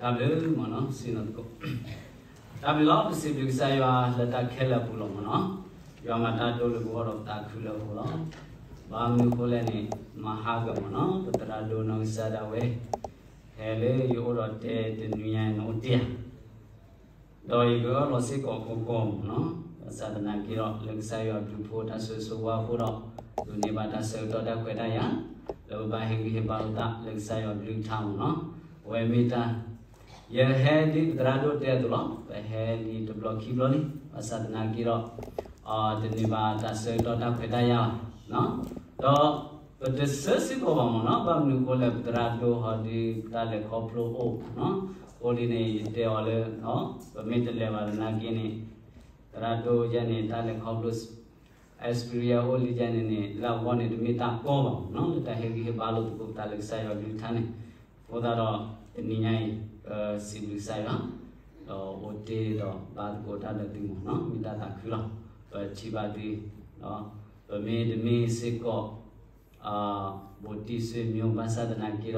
တၢ်ဘျုးမ့ၢ်နီၤ, စံးနီၤသကိး, တၢ်ဘျုးလီၤ. ပစံးဘျုးကစၢ်ယွၤလၢတၢ်ခဲလၢာ်အပူၤလီၤမ့ၢ်နီၤ. ယွၤမၤတၢ်ဒိလၢပဂီၢ်ဒီးပသးခုလၢအဃိလီၤ. ဘၣ်မနုၤအဃိလဲၣ်န့ၣ်, မၤဟါဂီၤမ့ၢ်နီၤ, ပသရၣ်ဒိနီၢ်ကစၢ်ဒၣ်ဝဲ, ဟဲလၢယအိၣ်ဒီးတဲတနွံညါန့ၣ်အိၣ်တ့ၢ်ဧါ ဒီးယကအၢၣ်လီၤစ့ၢ်ကီးကိးကီးမ့ၢ်နီၤ, ဘၣ်ဆၣ်သနာ်က့ဒီး လၢကစၢ်ယွၤဘျုးဖှိၣ်တၢ်ဆိၣ်ဂ့ၤဆိၣ်ဝါအဃိဒီး, ဒိးန့ၢ်ဘၣ်တၢ်ဆၢကတီၢ်တၢ်ခွဲးတၢ်ယာ်, လၢပဘၣ်ဟ့ၣ်ဂံၢ်ဟ့ၣ်ဘါလိာ်သးလၢကစၢ်ယွၤကလုၢ်ကထါမ့ၢ်နီၤ, အဝဲမ့ၢ်တၢ် ယဟဲဒ်ပသရၣ်ဒိတဲအသိးလီၤ, ပဟဲလံတဘျီခံဘျီလံ, ဘၣ်ဆၣ်သနာ်က့ဒီး, တန့ၢ်ဘၣ်တၢ်ဆၢကတီၢ်တၢ်ခွဲးတၢ်ယာ်ဘၣ်, ဒီးပတဆၢစ့ၢ်ကီးဘၣ်မ့ၢ်နီၤ, ဘၣ်မနုၤအဃိလဲၣ် ပသရၣ်ဒိဟီဒ်တၢ်လဲၤခီဖျိအိၣ်မ့ၢ်နီၤ, အဃိဒ်န့ၣ် ယတဲအီၤလၢ, ပမ့ၢ်တလဲၤဘၣ်သနာ်က့န့ၣ်, သရၣ်ဒိယဲန့ၣ် တၢ်လဲၤခီဖျိ experience အိၣ်လံယဲန့ၣ်န့ၣ် လၢအဂီၢ်န့ၣ် တမ့ၢ်တၢ်ကီဘၣ်မ့ၢ်နီၤ, လၢတၢ်ဟ့ၣ်ဂံၢ်ဟ့ၣ်ဘါလိာ်သကိးပသးလၢကစၢ်ယွၤကလုၢ်ကထါန့ၣ်, အဃိသတးဒီး, တနံၤညါအံၤ, ပစံးဘျုးကစၢ်ယွၤ, ဒီးအိၣ်တ့ၢ်ဒီးဘါသကိးတၢ်ဒီးသုမ့ၢ်နီၤ, မ့ၢ်တၢ်သးခုလီၤ, ပထံၣ်ဘၣ်သု, ပမ့ၢ်တမ့ၢ်စ့ၢ်ကီး ဘူးတံၢ်ဆွေမျိုး ဘၣ်ဆၣ်သနာ်က့ဒီး, ပ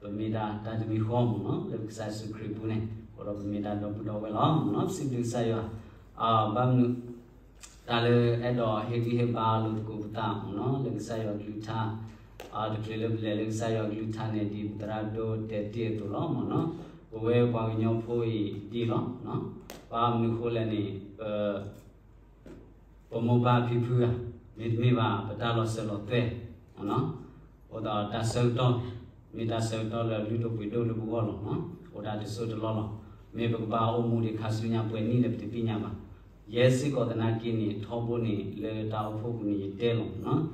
မ့ၢ်ဒၣ်တၢ်တမံၤဃီမ့ၢ်နီၤ, လၢကစၢ်ယ့ၣ်ၡူးခရံာ်အပူၤန့ၣ်, အဃိဒီးပမ့ၢ်ဒၣ်ဒီပုၢ်ဒီဝဲၢ်လီၤမ့ၢ်နီၤ, ပစံးဘျုးကစၢ်ယွၤ, ဘၣ်မနုၤ, တၢ်လၢအဲၣ်ဒိးဟ့ၣ်ဂံၢ်ဟ့ၣ်ဘါလိာ်သကိးပသးမ့ၢ်နီၤ, လၢကစၢ်ယွၤကလုၢ်ကထါ, တချုးလၢပလဲၤလၢကစၢ်ယွၤကလုၢ်ကထါန့ၣ် ဒ်ပသရၣ်ဒိတဲတ့ၢ်အသိးလီၤမ့ၢ်နီၤ, ပဝဲပှၤကညီဖိအံၤဒ်လီၤ, ဘၣ်မနုၤအဃိလဲၣ်န့ၣ်, ပ ပမိၢ်ပၢ်ဖံဖုဧါ, မ့တမ့ၢ်ဘၣ် ပတၢ်လီၤစၢၤလီၤသွဲၣ်, အိၣ်ဒီးတၢ်ဆၢကတီၢ်, မ့ၢ်တၢ်ဆၢကတီၢ်လၢအလုၢ်ဒိၣ်ပှ့ၤဒိၣ်လၢပဂီၢ်လီၤ, အိၣ်ဒၣ်တစိၢ်တလီၢ်လီၤ, မ့ၢ်ပကဘၣ်အိၣ်မူဒံးခါဆူညါပှဲၤနံၣ်ဒီးပတသ့ၣ်ညါဘၣ်, ယဲစ့ၢ်ကီးသနာ်က့န့ၣ် ထီဘိန့ၣ် လၢတၢ်အိၣ်ဖှိၣ်ပူၤန့ၣ် ယတဲလီၤမ့ၢ်နီၤ,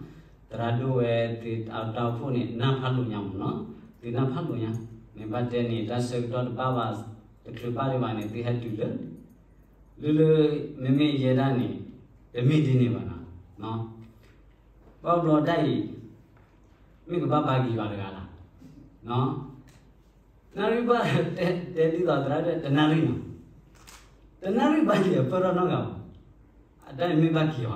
သရၣ်ဒိၣ်ဝဲ တၢ်အိၣ်ဖှိၣ်န့ၣ် နၢ်ဖးလိာ်ညါမ့ၢ်နီၤ, သုနၢ်ဖးလိာ်ညါ, မ့ၢ်ဘၣ်တဲန့ၣ် တၢ်ဆၢကတီၢ်တဘၣ်ဘၣ်, တချုးဘၣ်ဒံးဘၣ်န့ၣ် သုဟဲတုၤလၢ လၢလၢ မ့မ့ၢ်ယဲဒၣ်န့ၣ်, တမ့ၢ်ဒ်န့ၣ်ဘၣ်နီၤ, ဘၣ်ဘျီဒၣ်အံၤ, မ့ၢ်ကဘၣ်ဘါက့ၤယွၤတဂၤလီၤ, နၣ်ရံၣ်ဘၣ်, တဲဒ်သိးသရၣ်ဒိၣ် တနၣ်ရံၣ်နီၤ, တနၣ်ရံၣ်ဘၣ်က့ၤအဖၢထီၣ်နီတဂၤဘၣ်, အတၢ်အံၤမ့ၢ်ဘၣ်က့ၤယွၤ,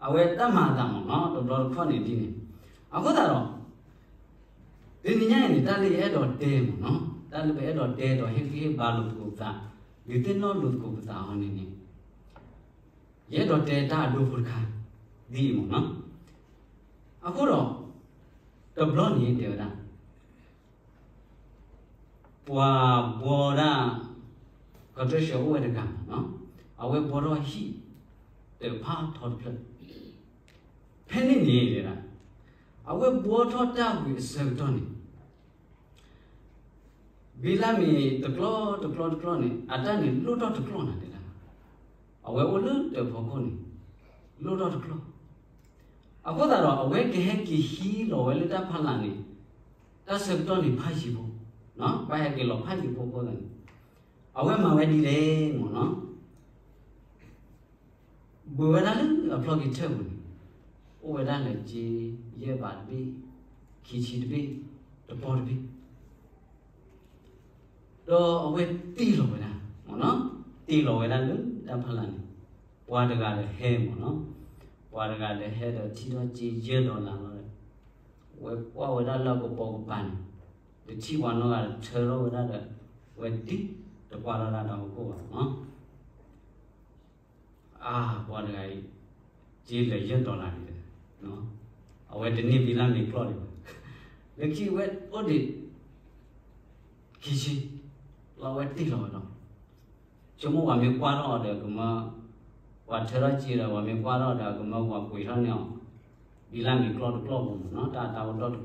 အဝဲတၢ်မၤအသးမ့ၢ်နီၤ တဘျီတခီၣ်န့ၣ်ဒ်န့ၣ်, အဃိသတးဒီး တနံၤညါအံၤန့ၣ် တၢ်လၢယအဲၣ်ဒိးတဲမ့ၢ်နီၤ, တၢ်လၢပအဲၣ်ဒိးတဲဒီးဟ့ၣ်ဂံၢ်ဟ့ၣ်ဘါလိာ်သကိးပသး, ဒုးသ့ၣ်နီၣ်လိာ်သကိးပသးအီၤန့ၣ်န့ၣ်, ယအဲၣ်ဒိးတဲတၢ်အဒိဖိတခါ, ဒ်အံၤမ့ၢ်နီၤ, အဃိဒီး, တဘျီန့ၣ်တဲဝဲဒၣ် ပှၤဘှီဒၣ်, ကီၢ်တၢၢ်ဆၢအိၣ်ဝဲတဂၤမ့ၢ်နီၤ, အဝဲဘှီထီၣ်ဟံၣ်, တဖးထီတဖျၢၣ်, ဖဲန့ၣ်န့ၣ်တဲဒၣ်, အဝဲဘှီထီၣ်တၢ်ဝံၤအဆၢကတီၢ်န့ၣ် ဘံလၢမ့ၢ်တကျီတကျီတကျီန့ၣ် အတၢ်န့ၣ်လိၣ်ထီၣ်တကျီနၤတဲဒၣ်, အဝဲအိၣ်လၢတၢ်ဖီခိၣ်န့ၣ်, လိၣ်ထီၣ်တကျီ, အဃိသတးဒီး အဝဲကဟဲက့ၤဟံးလီၤဝဲလၢတၢ်ဖီလာ်န့ၣ်, တၢ်ဆၢကတီၢ်န့ၣ်ဖးယံၤဖိ, ပှၤဟဲက့ၤလီၤဖးယံၤဖိအဃိသတးန့ၣ်, အဝဲမၤဝဲဒ်လဲၣ်မ့ၢ်နီၤ ဘုးဝဲဒၣ်လၢအဖျီက့ၤထၢၣ်ပူၤန့ၣ်, အိၣ်ဝဲဒၣ်လၢက့ယဲၢ်ဘးတဘ့ၣ်, ခံဆံတဘ့ၣ်, တပီၢ်တဘ့ၣ်, ဒီးအဝဲတ့ၢ်လီၤဝဲဒၣ်, တ့ၢ်လီၤဝဲဒၣ်လၢတၢ်ဖီလာ်န့ၣ်, ပှၤတဂၤဒီးဟဲမ့ၢ်နီၤ, ပှၤတဂၤဒီးဟဲဒီးထံၣ်ထီၣ်က့ယဲၢ်ဒီလၣ်လီၤဒီး, ဝဲကွၢ်ဝဲဒၣ်လၢအကပိာ်ကပၤန့ၣ်, တထံၣ်ပှၤနီတဂၤဒီးထၢထီၣ်ဝဲဒၣ်ဒီး, ဝဲဒ်တကွၢ်ထီၣ်တၢ်ဒီးအခိၣ်ဘၣ်နီၤ အါ, ပှၤတဂၤအံၤ, က့လဲၤယဲၢ်ဒီလၣ်န့ၣ်ဒီး, အဝဲတန့ၢ်ဘံလၢမ့ၤကျီၢ်ဒံးဘၣ်, လၢခံဝဲအိၣ်ဒံး, ခံဆံ, လီၤဝဲတ့ၢ်လီၤဝဲလီၤ, ဆိကမိၣ်ပှၤမ့ၢ်ကွၢ်ထီၣ်အီၤဒီးကမၢ, ပှၤထၢထီၣ်က့ဒီးပှၤမ့ၢ်ကွၢ်ထီၣ်ဒီးကမၢပှၤကွံာ်ထီၣ်န့ၢ်အီၤ, ဘံလၢမ့ၤကျီၢ်တကျီၢ်ပူၤမ့ၢ်နီၤ တၢ်တၢ်အိၣ်တီၢ်တကျီၢ်ပူၤလၢကဖၢနုာ်က့ၤတၢ်လၢတၢ်ကဆိးဘၣ် ဒီးပှၤဟဲဒီးတဂၤဒီးတဲဒၣ်, ပှၤဟဲဒီးတဂၤလီၤန့ၣ်, ထၢထီၣ်န့ၢ်ဝဲက့တခါန့ၣ်ဒီး ဟးကွၢ်ဒီးတၢ်ကပိာ်က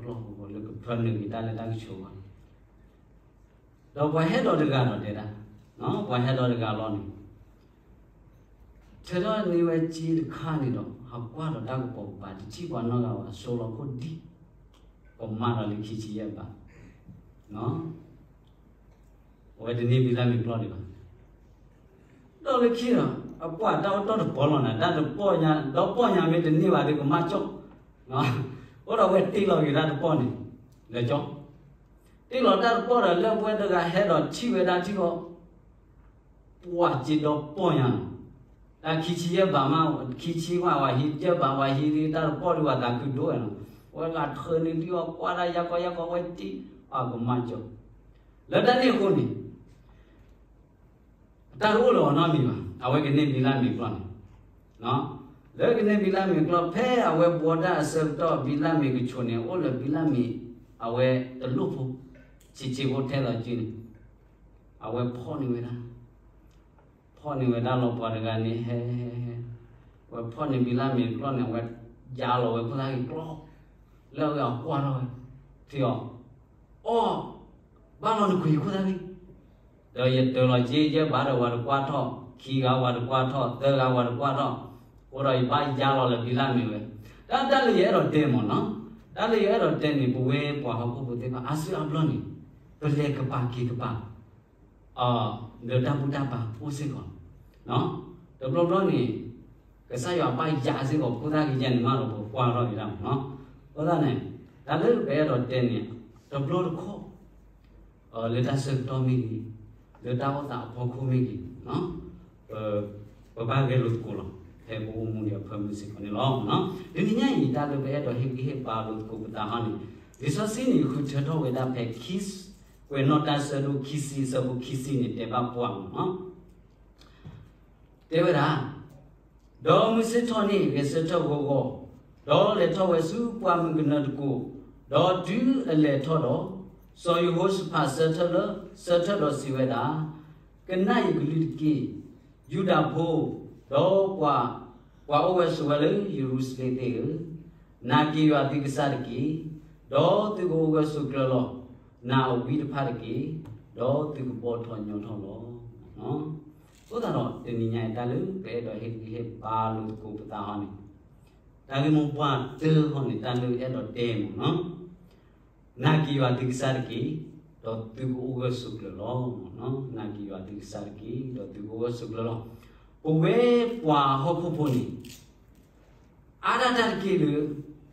ပၤ တထံၣ်ပှၤနီတဂၤဘၣ် အစိလီၤခိၣ်ဒံး, ကမၣ်ဒီးလၢခံဆံယဲၢ်ဘး, အဝဲတန့ၢ်ဘံလၢမ့ၤကျီၢ်ဒံးဘၣ် ဒီးလၢခံဒီး, အပှၤတၢ်အိၣ်တီၢ်တပီၢ်လီၤနၤ တၢ်တပီၢ်ညါ ဒီပီၢ်ညါမ့ၢ်တန့ၢ်ဘၣ်ဒီးကမၣ်ကၠီၣ်, အဃိဒီးအဝဲတ့ၢ်လီၤက့ၤတၢ်တပီၢ်န့ၣ်, လၢကၠီၣ်, တ့ၢ်လီၤတၢ်တပီၢ်ဒီးလၢပဝဲတဂၤဟဲဒီးထံၣ်ဝဲဒၣ်ထံၣ်ဃီ, ပှၤက့ဒီပီၢ်ညါနီၤ, တၢ်ခံဆံယဲၢ်ဘးမး ခံဆံဝဲဝဲဟံးယဲၢ်ဘးဝဲဟံးဒ်တၢ်တပီၢ်ဒံးဝဲသးခုဒိၣ်ဝဲနီၤ, ဝဲဂၤထၢန့ၢ်ဒံးအီၤကွၢ်တၢ်ယါကီယါကီဝဲတ့ၢ်, အကမၣ်ကၠီၣ် လၢတၢ်န့ၣ်အဃိန့ၣ် တၢ်တအိၣ်လၢၤအီၤနီတမံၤဘၣ်. အဝဲကန့ၢ်ဘံလၢမ့ၤကျီၢ်န့ၣ်, လၢကန့ၢ်ဘံလၢမ့ၤကျီၢ် ဖဲအဝဲဘှီတၢ်အဆၢကတီၢ် ဘံလၢမ့ၤကဆိးန့ၣ် အိၣ်လၢဘံလၢမ့ၤ အဝဲတလိၣ်ဖိ ဆံးဆံးဖိထဲလီၤစုန့ၣ် အဝဲဖီၣ်န့ၢ်ဝဲဒၣ် ဖီၣ်န့ၢ်ဝဲဒၣ်လီၤ ပှၤတဂၤန့ၣ် ဟဲ ဟဲ ဟဲ ဝဲဖီၣ်န့ၢ်ဘံလၢမ့ၤကျီၢ်န့ၣ် အဝဲယါလီၤဝဲခိၣ်သၣ်ဂ့ၤကျီၢ် လၢအဝဲအကွၢ်ထီၣ်ဝဲ ထံၣ်အီၤ အီၣ် ဘၣ်လီၤနကွံာ်ခိၣ်သၣ်ဂ့ၤ ဒီးယတၢၤလီၤက့ ယဲၢ်ဘးဒီးဝၤတကွၢ်ထီၣ်, ခံဂၤဝၤတကွၢ်ထီၣ်, သၢဂၤဝၤတကွၢ်ထီၣ်, အဃိဒီးယဘၣ်ယါလီၤလၢဘံလၢမ့ၤဝဲ, တၢ် တၢ်လၢယအဲၣ်ဒိးတဲမ့ၢ်နီၤ, တၢ်လၢယအဲၣ်ဒိးတဲန့ၣ် ပဝဲပှၤဟီၣ်ခိၣ်ဖိသ့ၣ်တဖၣ် အါစုအါဘျီန့ၣ် ပလဲၤကပၤက့ၤကပၤ ဒီးတၢ်ဘူၣ်တၢ်ဘါအိၣ်စ့ၢ်ကီး, တဘျီဘျီန့ၣ် ကစၢ်ယွၤဘၣ်ယါစ့ၢ်ကီး ဖိသၣ်ဂ့ၤယဲန့ၣ်မးဒီး ပကွၢ်ထီၣ်က့ၤဒၣ်မးနီၤ, အဃိသတးန့ၣ် တၢ်လၢပအဲၣ်ဒိးတဲန့ၣ် တဘျီတခီၣ် လၢတၢ်ဆၢကတီၢ်မ့ၢ်ဂ့ၤ, လၢတၢ်အိၣ်သးအဖီခိၣ်မ့ၢ်ဂ့ၤ, ပဘၣ်ဂဲၤလိာ်သကိးလီၤ, ဖဲပအိၣ်မူဒံးအဖၢမုၢ်စ့ၢ်ကီးန့ၣ်လီၤ. တနံၤညါအံၤ တၢ်လၢပအဲၣ်ဒိးဟ့ၣ်ဂံၢ်ဟ့ၣ်ဘါလိာ်သကိးပသးဟီန့ၣ်, လံာ်စီဆှံန့ၣ် ဃုထၢထီၣ်ဝဲဒၣ်ဖဲ ကွဲးနီၣ်တၢ်ဆၢဒိၣ်ခံဆံ အဆၢဖိခံဆံန့ၣ် တဲဘၣ်ပှၤမ့ၢ်နီၤ တဲဝဲဒၣ်, ဒီးမုၢ်ဆ့ၣ်ထီၣ်န့ၣ် ဂဲၤဆၢထၢၣ်ဂီၤဂီၤ, ဒီးလဲၤထီၣ်ဝဲဆူပှၢ်မုၢ်ကနၢတကိး, ဒီးတုၤအလဲၤထီၣ်ဒီး, စီၤယဟိၤၡဖးဆၢထၢၣ်လၢ ဆၢထၢၣ်ဒီးစံးဝဲဒၣ်, ကနၣ်ယကလုၢ်တက့ၢ်, ယူဒၤဖိ, ဒီးပှၤ, ပှၤအိၣ်ဝဲဆိးဝဲလၢယရူၤၡလ့ၣ်သ့ၣ်ဧၢ, နာ်က့ၤယွၤသုကစၢ်တက့ၢ်, ဒီးသုကအိၣ်ဂၢၢ်ဆိးကျၢၤလီၤ, နာ်အဝံတဖၣ်တက့ၢ်, ဒီးသုကဘီၣ်ထီၣ်ညီထီၣ်လီၤ. အဃိသတးဒီး တနံၤညါအံၤ တၢ်လၢပအဲၣ်ဒိးဟ့ၣ်ဂံၢ်ဟ့ၣ်ဘါလိာ်သကိးပသးဟီန့ၣ်, တၢ်ဂ့ၢ်မိၢ်ပှၢ်တၢၢ်ဟီန့ၣ် တၢ်လၢအဲၣ်ဒိးတဲမ့ၢ်နီၤ, နာ်က့ၤယွၤသုကစၢ်တက့ၢ်, ဒီးသုကအိၣ်ဂၢၢ်ဆိးကျၢၤလီၤ. နာ်က့ၤယွၤသုကစၢ်တက့ၢ်, ဒီးသုကအိၣ်ဂၢၢ်ဆိးကျၢၤလီၤ. ပဝဲပှၤဟီၣ်ခိၣ်ဖိန့ၣ် အါဒၣ်တၢ်တက့ၢ်လၢ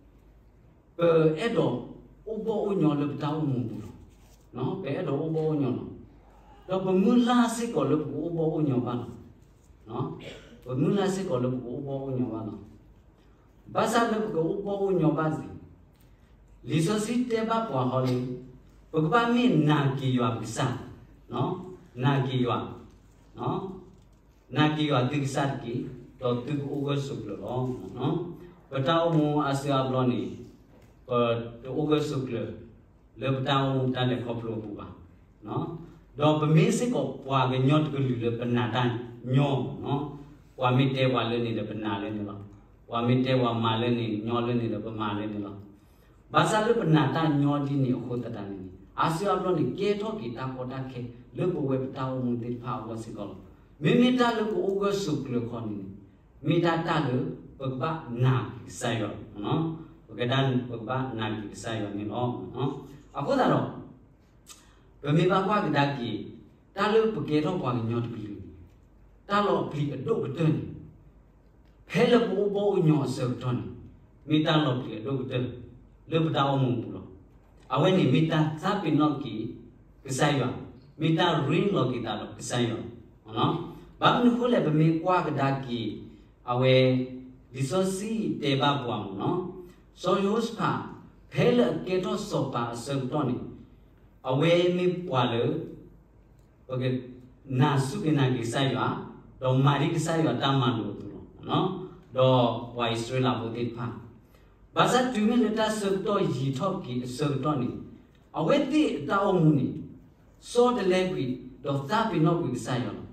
ပအဲၣ်ဒိးအိၣ်ဘီၣ်အိၣ်ညီလၢပတၢ်အိၣ်မူအပူၤလီၤ. ပအဲၣ်ဒိးအိၣ်ဘီၣ်အိၣ်ညီလီၤ. ဒီးပမုၢ်လၢ်စ့ၢ်ကီးလၢပကအိၣ်ဘီၣ်အိၣ်ညီဘၣ်လီၤ. ပမုၢ်လၢ်စ့ၢ်ကီးလၢပကအိၣ်ဘီၣ်အိၣ်ညီဘၣ်လီၤ. ဘၣ်ဆၣ်လၢပကအိၣ်ဘီၣ်အိၣ်ညီဘၣ်န့ၣ် လံာ်စီဆှံတဲဘၣ်ပှၤဟီလၢ ပကဘၣ်မ့ၢ်နာ်က့ၤယွၤပကစၢ်, နာ်က့ၤယွၤ, နာ်က့ၤယွၤသုကစၢ်တက့ၢ်, ဒီးသုကအိၣ်ဂၢၢ်ဆိးကျၢၤလီၤ. ပတၢ်အိၣ်မူအါစုအါဘျီန့ၣ် ပတအိၣ်ဂၢၢ်ဆိးကျၢၤ လၢပတၢ်အိၣ်မူတၢ်လဲၤခီဖျိအပူၤဘၣ်. ဒီးပမ့ၢ်စ့ၢ်ကီးပှၤကညီတကလုာ်လၢပနာ်တၢ်ညီမ့ၢ်နီၤ, ပှၤမ့ၢ်တဲပှၤလၢန့ၣ်ဒီးပနာ်လၢန့ၣ်လီၤ. ပှၤမ့ၢ်တဲပှၤမၤလၢန့ၣ်ညီလၢန့ၣ်ဒီးပမၤလၢန့ၣ်လီၤ. ဘၣ်ဆၣ်လၢပနာ်တၢ်ညီဒ်န့ၣ်အဃိသတးန့ၣ်န့ၣ် အါစုအါဘျီန့ၣ် ကဲထီၣ်က့ၤတၢ်ကီတၢ်ခဲလၢပဝဲပတၢ်အိၣ်မူသ့ၣ်တဖၣ်အဂီၢ်စ့ၢ်ကီးလီၤ. မ့မ့ၢ်တၢ်လၢပအိၣ်ဂၢၢ်ဆိးကျၢၤခီန့ၣ်န့ၣ် မ့ၢ်တၢ်တၢ်လၢပကဘၣ်နာ်က့ၤကစၢ်ယွၤ, ပကဒၣ်ပကဘၣ်နာ်က့ၤကစၢ်ယွၤန့ၣ်လီၤ. အဃိသတးဒီး ပမ့ၢ်ဘၣ်ကွၢ်ကဒါက့ၤ တၢ်လၢပကဲထီၣ်ပှၤကညီတကလုာ်န့ၣ် တၢ်လီၤပျံၤအဒိၣ်ကတၢၢ်န့ၣ် ဖဲလၢပအိၣ်ဘီၣ်အိၣ်ညီအဆၢကတီၢ်န့ၣ် မ့ၢ်တၢ်လီၤပျံၤအဒိၣ်ကတၢၢ် လၢပတၢ်အိၣ်မူအပူၤလီၤ. အဝဲန့ၣ်မ့ၢ်တၢ်သးပ့ၤနီၣ်က့ၤကစၢ်ယွၤ, မ့ၢ်တၢ်ရ့လိာ်က့ၤသးဒီးကစၢ်ယွၤ. ဘၣ်မနုၤအဃိလဲၣ် ပမ့ၢ်ကွၢ်ကဒါက့ၤ အဝဲ လံာ်စီဆှံတဲဘၣ်ပှၤမ့ၢ်နီၤ, စီၤယဟိၤၡဖး ဖဲလၢအကဲထီၣ်စီၤပၤအဆၢကတီၢ်န့ၣ် အဝဲမ့ၢ်ပှၤလၢ ပကနာ်စူၢ်က့ၤနာ်က့ၤကစၢ်ယွၤ, ဒီးမၤဒ်ကစၢ်ယွၤတၢ်မၤလိာ်အသိးလီၤ. ဒီးပှၤအံၣ်စရ့လးဖိသ့ၣ်တဖၣ် ဘၣ်ဆၣ်တုၤမ့ၢ်လၢတၢ်ဆၢကတီၢ်ယံာ်ထီၣ်က့ၤအဆၢကတီၢ်န့ၣ် အဝဲသ့ၣ်အတၢ်အိၣ်မူန့ၣ် ဆီတလဲကွံာ် ဒီးသးပ့ၤနီၣ်ကွံာ်ကစၢ်ယွၤလီ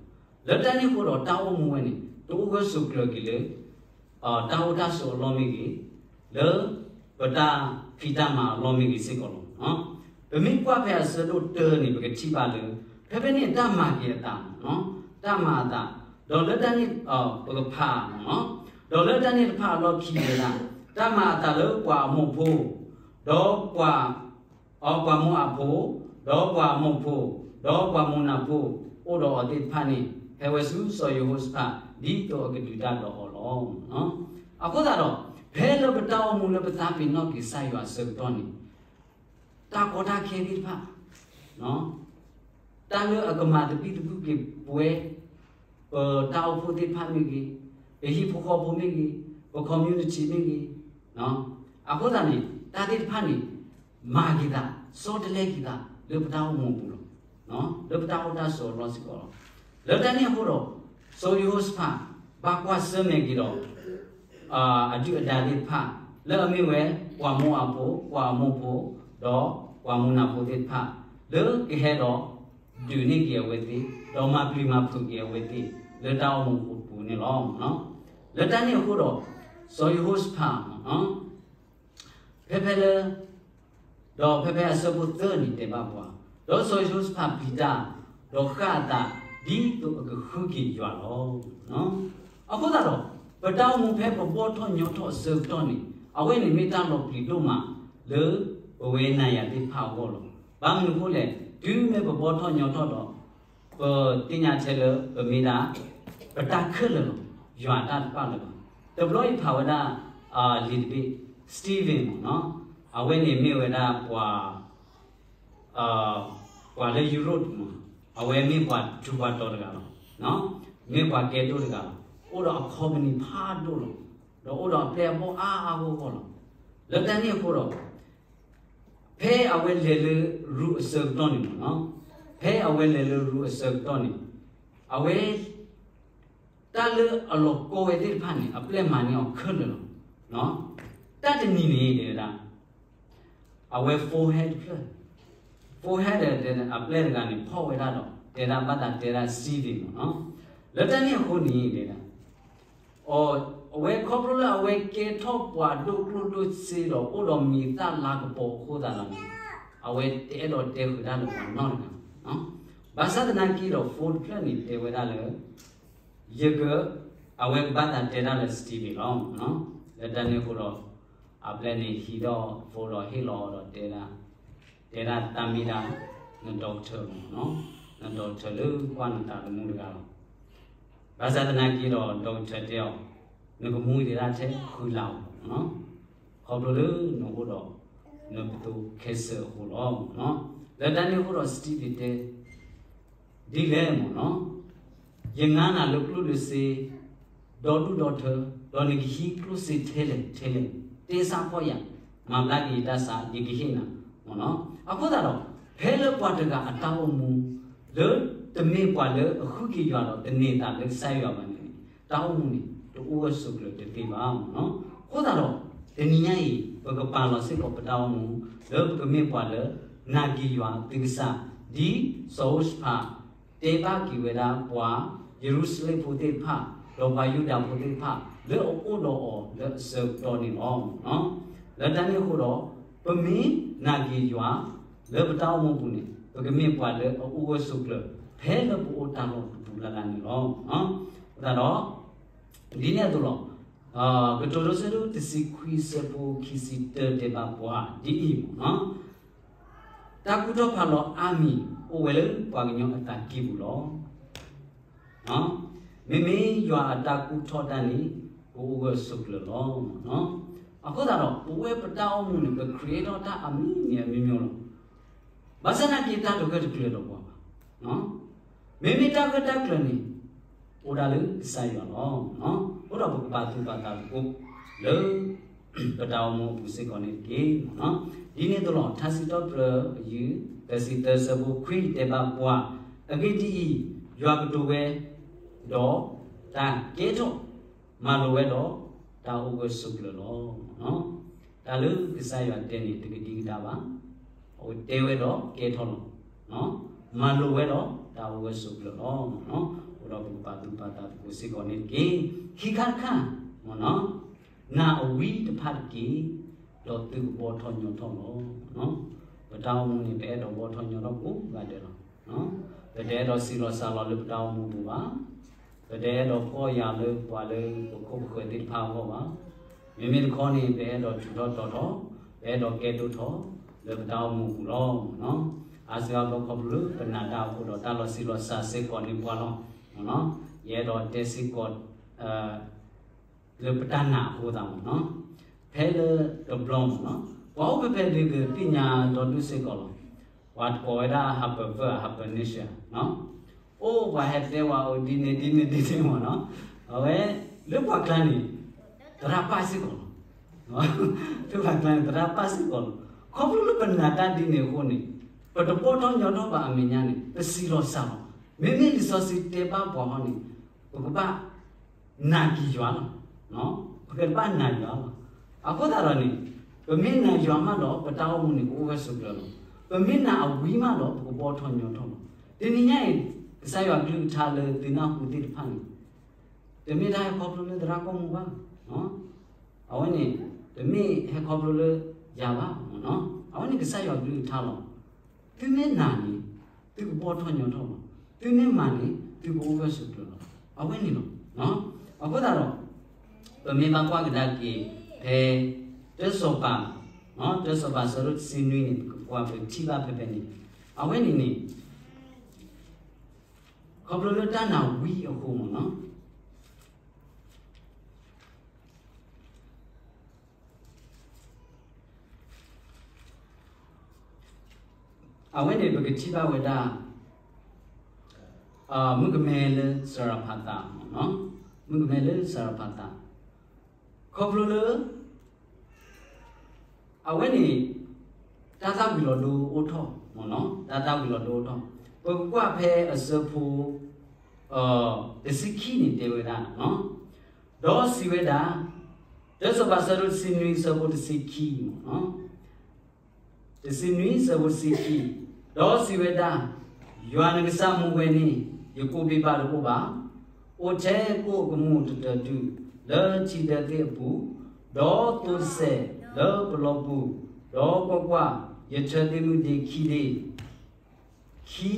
ၤ. လၢတၢ်န့ၣ်အဃိဒီးတၢ်အိၣ်မူဝဲန့ၣ် တအိၣ်ဂၢၢ်ဆိးကျၢၤက့ၤလၢ တၢ်အိၣ်တၢ်ဆိးအလီၢ်မ့ၢ်ဂ့ၤ, လၢပတၢ်ဖံးတၢ်မၤအလီၢ်မ့ၢ်ဂ့ၤစ့ၢ်ကီးလီၤ. ပမ့ၢ်ကွၢ်ဖဲအဆၢဒိၣ်တၢန့ၣ် ပကထံၣ်ဘၣ်လၢ ဖဲဖဲန့ၣ်တၢ်မၤက့ၤအသး, တၢ်မၤအသး, ဒီးလၢတၢ်န့ၣ် ပကဖး, ဒီးလၢတၢ်န့ၣ်တဖၣ်အလီၢ်ခံဝဲဒၣ် တၢ်မၤအသးလၢပှၤအမိၢ်ဖိ, ဒီးပှၤ အပှၤမိၢ်အဖိ, ဒီးပှၤအမိၢ်ဖိ, ဒီးပှၤမိၢ်နၤဖိ အိၣ်ဒီးအီၤသ့ၣ်တဖၣ်န့ၣ် ဟဲဝဲဆူစီၤယဟိၤၡဖး ဒ်သိးအကဒုးတၢ်ဒီးအီၤလီၤ. အဃိသတးဒီး ဖဲလၢပတၢ်အိၣ်မူလၢပသးပ့ၤနီၣ်က့ၤကစၢ်ယွၤအဆၢကတီၢ်န့ၣ် တၢ်ကီတၢ်ခဲသ့ၣ်တဖၣ် တၢ်လၢအကမၤသဘံၣ်သဘုၣ်က့ၤပဝဲ ပတၢ်အိၣ်ဖှိၣ်သ့ၣ်တဖၣ်မ့ၢ်ဂ့ၤ, ပဟံၣ်ဖိဃီဖိမ့ၢ်ဂ့ၤ, ပ community မ့ၢ်ဂ့ၤ, အဃိသတးန့ၣ် တၢ်သ့ၣ်တဖၣ်န့ၣ် မၤက့ၤသး, ဆီတလဲက့ၤသး, လၢပတၢ်အိၣ်မူအပူၤလီၤ. လၢပတၢ်အိၣ်တၢ်ဆိးအလီၢ်စ့ၢ်ကီးလီၤ. လၢတၢ်န့ၣ်အဃိဒီး စီၤယဟိၤၡဖး ဘၣ်ကွၢ်ဆၢၣ်မဲာ်က့ၤဒီး အဒုၣ်အဒါသ့ၣ်တဖၣ် လၢအမ့ၢ်ဝဲ ပှၤမိၤအၤဖိ, ပှၤအမိၣ်ဖိ, ဒီးပှၤမိၤနၤဖိသ့ၣ်တဖၣ် လၢကဟဲဒီး ဒုးန့ၢ်က့ၤအဝဲသ့ၣ်, ဒီးမၤပျံၤမၤဖုးက့ၤအဝဲသ့ၣ် လၢတၢ်အိၣ်မူအပူၤန့ၣ်လီၤ. လၢတၢ်န့ၣ်အဃိဒီး စီၤယဟိၤၡဖး ဖဲဖဲလၢ ဒီးဖဲဖဲအဆၢဖိသၢန့ၣ်တဲဘၣ်ပှၤ, ဒီးစီၤယဟိၤၡဖးပျံၤတၢ်, ဒီးဃၣ်အသး ဒ်သိးအကဃုက့ၤယွၤလီၤ. အဃိသတးဒီး ပတၢ်အိၣ်မူဖဲပဘီၣ်ထီၣ်ညီထီၣ်အဆၢကတီၢ်န့ၣ် အဝဲန့ၣ်မ့ၢ်တၢ်လီၤပျံၤဒိၣ်မး လၢပဝဲနၤယၤသ့ၣ်တဖၣ်အဂီၢ်လီၤ. ဘၣ်မနုၤအဃိလဲၣ်, တုၤမ့ၢ်ပဘီၣ်ထီၣ်ညီထီၣ်ဒီး ပသ့ၣ်ညါထဲလၢပမ့ၢ်ဒၣ် ပတၢ်ခဲလၢာ်လီၤ, ယွၤတၢ်တဖၣ်လၢၤဘၣ်. တဘျီအံၤဖးဝဲဒၣ် လံာ်တဘ့ၣ် Stephen မ့ၢ်နီၤ, အဝဲန့ၣ်မ့ၢ်ဝဲဒၣ်ပှၤ ပှၤလၢယူရိၣ်မ့ၢ်, အဝဲမ့ၢ်ပှၤထူးပှၤတီၤတဂၤလီၤ. မ့ၢ်ပှၤကဲဒိၣ်တဂၤလီၤ. အိၣ်ဒီးအ company ဖးဒိၣ်လီၤ. ဒီးအိၣ်ဒီးအပျဲၢ်အဘီၣ်အါအါဂီၢ်ဂီၢ်လီၤ. လၢတၢ်န့ၣ်အဃိဒီး ဖဲအဝဲလဲၤလၢရူးအဆၢကတီၢ်န့ၣ်မ့ၢ်နီၤ, ဖဲအဝဲလဲၤလၢရူးအဆၢကတီၢ်န့ၣ် အဝဲ တၢ်လၢအလီၤကီဝဲသ့ၣ်တဖၣ်န့ၣ် အပျဲၢ်မၤန့ၢ်အီၤခဲလၢာ်လီၤ. တၢ်တနံၤန့ၣ်တဲဝဲဒၣ် အဝဲ forehead တဖျၢၣ်, forehead အပျဲၢ်တဂၤန့ၣ် ဖီၣ်ဝဲဒၣ်ဒီး တဲဒၣ်ဘၣ်သးတဲဒၣ် Stephen မ့ၢ်နီၤ, လၢတၢ်န့ၣ်အဃိန့ၣ်တဲဒၣ် အဝဲခီဖျိလၢအဝဲကဲထီၣ်ပှၤဒိၣ်ကျိၣ်ဒိၣ်စ့ဒီး အိၣ်ဒီးမံၤသၣ်လၤကပီၤအဃိသတးဒီးန့ၣ် အဝဲတအဲၣ်ဒိးတဲဃုာ်တၢ်လၢပှၤနီတဂၤ, ဘၣ်ဆၣ်သနာ်က့ဒီး phone တဖျၢၣ်န့ၣ် တဲဝဲဒၣ်လၢ ယက, အဝဲကဘၣ်သးတဲဒၣ်လၢ Stephen လီၤ. လၢတၢ်န့ၣ်အဃိဒီး အပျဲၢ်န့ၣ်ဟံးဒီး phone ဒီးဟ့ၣ်လီၤအီၤဒီးတဲဒၣ်, တဲဒၣ်တၢ်မ့ၢ်ဒၣ် န doctor မ့ၢ်နီၤ, န doctor လၢကွၢ်နသးသမူတဂၤလီၤ. ဘၣ်ဆၣ်သနာ်က့ဒီး doctor တဲအီၤ, နကမူဒံးဒၣ်ထဲဃုလါအီၤ, ခီဖျိလၢနအိၣ်ဒီး နပသိး cancer အဃိလီၤ. လၢတၢ်န့ၣ်အဃိဒီး Stephen တဲ ဒ်လဲၣ်မ့ၢ်နီၤ, ယငါနၤလၢကျိၣ်လၢစ့ ဒီဒူၣ်ဒီထၢ, ဒီးနကဟံးကျိၣ်စ့ထဲလဲၣ်ထဲလဲၣ်, တဲစၢ်ဖှီၣ်ယၤ, မၤဘျါက့ၤယတၢ်ဆါ ယကဟ့ၣ်နၤ, မ့ၢ်နီၤ. အဃိသတးဒီး ဖဲလၢပှၤတဂၤအတၢ်အိၣ်မူ လၢတမ့ၢ်ပှၤလၢအဃုက့ၤယွၤဒီးတန့ၢ်သးလၢကစၢ်ယွၤဘၣ်န့ၣ် တၢ်အိၣ်မူန့ၣ် တအိၣ်ဂၢၢ်ဆိးကျၢၤတသ့ဘၣ်, မ့ၢ်နီၤ. အဃိသတးဒီး တနံၤညါအံၤ ပကပာ်လီၤစ့ၢ်ကီးပတၢ်အိၣ်မူ လၢပကမ့ၢ်ပှၤလၢ နာ်က့ၤယွၤသုကစၢ်, ဒ်စီၤယဟိၤၡဖး တဲဘၣ်က့ၤဝဲဒၣ်ပှၤ ယရူၤၡလ့ၣ်ဖိသ့ၣ်တဖၣ် ဒီးပှၤယူဒၤဖိသ့ၣ်တဖၣ် လၢအအိၣ်ဒီးအီၤလၢအဆၢကတီၢ်န့ၣ်လီၤ. လၢတၢ်န့ၣ်အဃိဒီး ပမ့ၢ်နာ်က့ၤယွၤ လၢပတၢ်အိၣ်မူပူၤန့ၣ် ပကမ့ၢ်ပှၤလၢအအိၣ်ဂၢၢ်ဆိးကျၢၤ ဖဲလၢပအိၣ်တၢ်လီၢ်တပူၤလၢ်လၢ်န့ၣ်လီၤ. အဃိသတးဒီး ဒ်န့ၣ်အသိးလီၤ. ကတိၤဒိဆၢဒိၣ်တဆံခွံအဆၢဖိခံဆံတၢတဲဘၣ်ပှၤဒ်အံၤ, တၢ်ကူၣ်ထီၣ်ဖးလီၤအါမံၤ အိၣ်ဝဲလၢပှၤကညီအသးကံၢ်ပူၤလီၤ. မ့မ့ၢ်ယွၤအတၢ်ကူၣ်ထီၣ်တၢ်န့ၣ် ကအိၣ်ဂၢၢ်ဆိးကျၢၤလီၤ. အဃိသတးဒီး ပဝဲပတၢ်အိၣ်မူန့ၣ် ပ create ထီၣ်တၢ်အမံၤမံၤအမျိုးမျိုးလီၤ. ဘၣ်ဆၣ်သနာ်က့တၢ်တဂၢၢ်တကျၢၤဒီးပှၤဘၣ်. မ့မ့ၢ်တၢ်ဂၢၢ်တၢ်ကျၢၤန့ၣ် အိၣ်ဒၣ်လၢကစၢ်ယွၤလီၤ. အဃိဒီးပကပာ်သူၣ်ပာ်သးသကိးလၢ ပတၢ်အိၣ်မူအပူၤစ့ၢ်ကီးန့ၣ်တက့ၢ်. ဒ်န့ၣ်အသိးလီၤ. ထါစံးထီၣ်ပတြၢၤ အယုၢ်သၢဆံသၢ အဆၢဖိခွံတဲဘၣ်ပှၤ, အဂ့ၢ်ဒ်အံၤ, ယွၤကတိၤဝဲ, ဒီးတၢ်ကဲထီၣ်, မၤလိာ်ဝဲဒီးတၢ်အိၣ်ဂၢၢ်ဆိးကျၢၤလီၤ. တၢ်လၢကစၢ်ယွၤတဲန့ၣ် တကဒံကဒါဘၣ်. အဝဲတဲဝဲဒီးကဲထီၣ်လီၤ. မၤလိာ်ဝဲဒီးတၢ်အိၣ်ဂၢၢ်ဆိးကျၢၤလီၤ. အဃိဒီးပကပာ်သူၣ်ပာ်သးသကိးစ့ၢ်ကီးန့ၣ်တက့ၢ်. ခံခါတခါ, နာ်အဝံတဖၣ်တက့ၢ်, ဒီးသုကဘီၣ်ထီၣ်ညီထီၣ်လီၤ. ပတၢ်အိၣ်မူန့ၣ် ပအဲၣ်ဒိးဘီၣ်ထီၣ်ညီထီၣ်ကိးဂၤဒဲးလီၤ. ပတအဲၣ်ဒိးဆံးလီၤစှၤလီၤလၢပတၢ်အိၣ်မူပူၤဘၣ်. ပတအဲၣ်ဒိးဖှီၣ်ယာ်လၢပှၤလၢပခိၣ်ပဃၢၤသ့ၣ်တဖၣ်အဂီၢ်ဘၣ်. မ့မ့ၢ်တခီန့ၣ် ပအဲၣ်ဒိးထူးထီၣ်တီၤထီၣ်, ပအဲၣ်ဒိးကဲဒိၣ်ထီၣ်လၢပတၢ်အိၣ်မူပူၤလီၤ. အါစုအါဘျီခီဖျိလၢပနာ်တၢ်အဃိဒီး တၢ်လီၤဆံးလီၤစှၤစ့ၢ်ကီးန့ၢ်ပှၤလီၤ. ယအဲၣ်ဒိးတဲစ့ၢ်ကီး လၢပတၢ်နာ်အဃိသးမ့ၢ်နီၤ, ဖဲလၢတဘျီမ့ၢ်နီၤ, ပှၤအိၣ်ဖဲဖဲဒုးကသ့ၣ်ညါဒီဒူၣ်စ့ၢ်ကီးလီၤ. ပှၤတကိးဝဲဒၣ် hyperverb hypernature, အိၣ်ပှၤဟဲတဲဝဲအိၣ် ဒ်န့ၣ်ဒ်န့ၣ်ဒ်န့ၣ်မ့ၢ်နီၤ, အဝဲ လၢပှၤကျါန့ၣ် သရၣ်ပၢ်စ့ၢ်ကီးလီၤ. လၢပှၤကျါန့ၣ် သရၣ်ပၢ်စ့ၢ်ကီးလီၤ. ခီဖျိလၢပနာ်တၢ်ဒ်န့ၣ်အဃိန့ၣ် ပတဘီၣ်ထီၣ်ညီထီၣ်ဘၣ်အမဲာ်ညါန့ၣ် ပစံးလီၤစၢ်လီၤ. မ့မ့ၢ်လံာ်စီဆှံတဲဘၣ်ပှၤဟီန့ၣ် ပကဘၣ်နာ်က့ၤယွၤလီၤ. ပကဘၣ်နာ်ယွၤလီၤ. အဃိသတးဒီးန့ၣ် ပမ့ၢ်နာ်ယွၤမးဒီး ပတၢ်အိၣ်မူန့ၣ် ကအိၣ်ဝဲဆိးကျၢၤလီၤ. ပမ့ၢ်နာ်အဝံမးဒီး ပကဘီၣ်ထီၣ်ညီထီၣ်လီၤ. တနံၤညါအံၤ ကစၢ်ယွၤကလုၢ်ကထါလၢသုနၢ်ဟူသ့ၣ်တဖၣ်န့ၣ် တမ့ၢ်တၢ်ဟဲခီဖျိလၢသရၣ်ကီၢ်မူဘၣ်. အဝဲန့ၣ် တမ့ၢ်ဟဲခီဖျိလၢယၤဘၣ်. အဝဲန့ၣ်ကစၢ်ယွၤကလုၢ်ကထါလီၤ. သုမ့ၢ်နာ်န့ၣ် သုကဘီၣ်ထီၣ်ညီထီၣ်လီၤ. သုမ့ၢ်မၤန့ၣ် သုကအိၣ်ဝဲဆိးကျၢၤလီၤ. အဝဲန့ၣ်လီၤ. အဃိသတးဒီး ပမ့ၢ်ဘၣ်ကွၢ်ကဒါက့ၤ ဖဲ တၢစီၤပၤ, တၢစီၤပၤဆၢဒိၣ်တဆံနွံန့ၣ် ပကကွၢ်ပထံၣ်ဘၣ်ဖဲဖဲန့ၣ် အဝဲန့ၣ်န့ၣ် ခီဖျိလၢတၢ်နာ်ဝံအဃိမ့ၢ်နီၤ အဝဲန့ၣ်ပကထံၣ်ဘၣ်ဝဲဒၣ် မုၣ်ကမဲလၢစရၤဖးသး, မုၣ်ကမဲလၢစရၤဖးသး, ခီဖျိလၢ အဝဲန့ၣ် တၢ်သၣ်ဝံၤလီၤဒိအိၣ်ထီၣ်, တၢ်သၣ်ဝံၤလီၤဒိအိၣ်ထီၣ်, ပကကွၢ်ဖဲအဆၢဖိ တဆံခံန့ၣ်တဲဝဲဒၣ်, ဒီးစံးဝဲဒၣ်, တၢစီၤပၤဆၢဒိၣ်တဆံနွံဆၢဖိတဆံခံ တဆံနွံဆၢဖိတဆံခံ, ဒီးစံးဝဲဒၣ်, ယွၤနကစၢ်မူဝဲန့ၣ် ယကိၣ်ဘ့ၣ်ဘၣ်တအိၣ်ဘၣ်, အိၣ်ထဲကိၣ်အကမူၣ်တတၢၤဒုၣ် လၢထံဒၢသ့ၣ်အပူၤ, ဒီးသိတစဲးလၢပလီပူၤ, ဒီးကွၢ်ကွၢ်, ယထၢသ့ၣ်မုၢ်ဒ့ခံဒ့ ခံ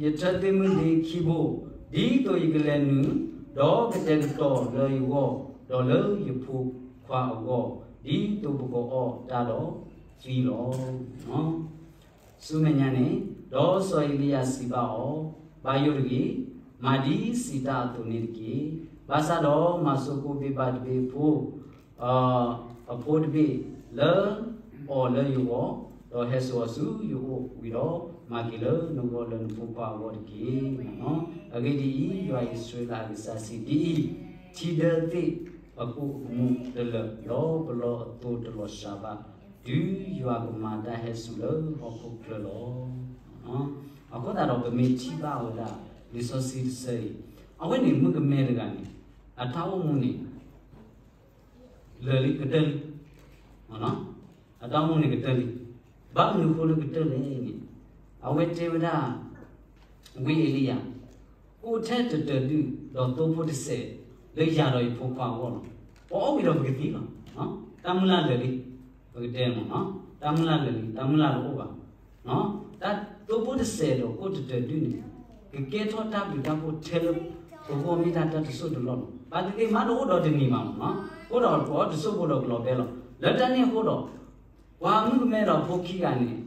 ယထၢသ့ၣ်မုၢ်ဒ့ခံဘိ, ဒ်သိးယကလဲၤနုာ်, ဒီးကတဲာ်ကတီၤလၢယဂီၢ်, ဒီးလၢယဖိခွါအဂီၢ်, ဒ်သိးပကအီၣ်တၢ်ဒီးသံလီၤ. ဆူမဲာ်ညါန့ၣ်, ဒီးစီၤအ့လံယၤစံးဘၣ်အီၤ, ဘၣ်ယိၣ်တဂ့ၤ, မၤဒ်စံးတၢ်အသိးန့ၣ်တက့ၢ်. ဘၣ်ဆၣ်ဒီးမၤဆိကိၣ်ဘ့ၣ်ဘၣ်တဘ့ၣ်ဖိ အဖိတဘ့ၣ်လၢအီၤလၢယဂီၢ်, ဒီးဟဲစိာ်အီၤဆူယအိၣ်ဝံၤဒီး, မၤက့ၤလၢနဂီၢ်လၢနဖိခွါအဂီၢ်တက့ၢ်. အဂ့ၢ်ဒ်အံၤ, ယွၤအံၣ်စရ့လးအကစၢ်စံးဒ်အံၤ, ထံဒၢသ့ၣ်အကိၣ်အကမူၣ်တလၢာ်, ဒီးပလီအသိတလီၤစှၤဘၣ်, တုၤယွၤကမၤတၢ်ဟဲစူၤလၢဟီၣ်ခိၣ်ချၢလီၤ. အဃိသတးဒီးပမ့ၢ်ထံၣ်ဘၣ်ဝဲဒၣ် လံာ်စီဆှံတဆၢအံၤ, အဝဲန့ၣ်မုၣ်ကမဲတဂၤန့ၣ် အတၢ်အိၣ်မူန့ၣ် လၢာ်လံကတၢၢ်လံ, အတၢ်အိၣ်မူန့ၣ်ကတၢၢ်လံ, ဘၣ်မနုၤအဃိလၢကတၢၢ်လဲၣ်န့ၣ်, အဝဲတဲဝဲဒၣ် ဝံအ့လံယၤ, အိၣ်ထဲတတၢၤဒုၣ်ဒီးသိဖိတစဲးလၢယၤဒီးယဖိခွါအဂီၢ်လီၤ. ပအီၣ်ဝံၤဒီးပကသံလီၤ. တၢ်မုၢ်လၢ်လၢာ်လံ, ပကတဲမ့ၢ်နီၤ, တၢ်မုၢ်လၢ်လၢာ်လံ, တၢ်မုၢ်လၢ်လၢာ်လံ, တၢ်သိဖိတစဲးဒီးအိၣ်တတၢၤဒုၣ်န့ၣ် ကကဲထီၣ်တၢ်ဘျုးတၢ်ဖှိၣ်ထဲလၢပဂီၢ်မ့ၢ်တၢ်တၢ်တစိၢ်တလီၢ်လီၤ. ဘၣ်သ့ၣ်သ့ၣ်မးတအိၣ်ဒီးတနံၤဘၣ်မ့ၢ်နီၤ, အဃိဒီးပအီၣ်တစိၢ်ဖိဒီးကလီၤဘဲလီၤ. လၢတၢ်န့ၣ်အဃိဒီး ပှၤမုၣ်ကမဲဒီးဖိခံဂၤန့ၣ်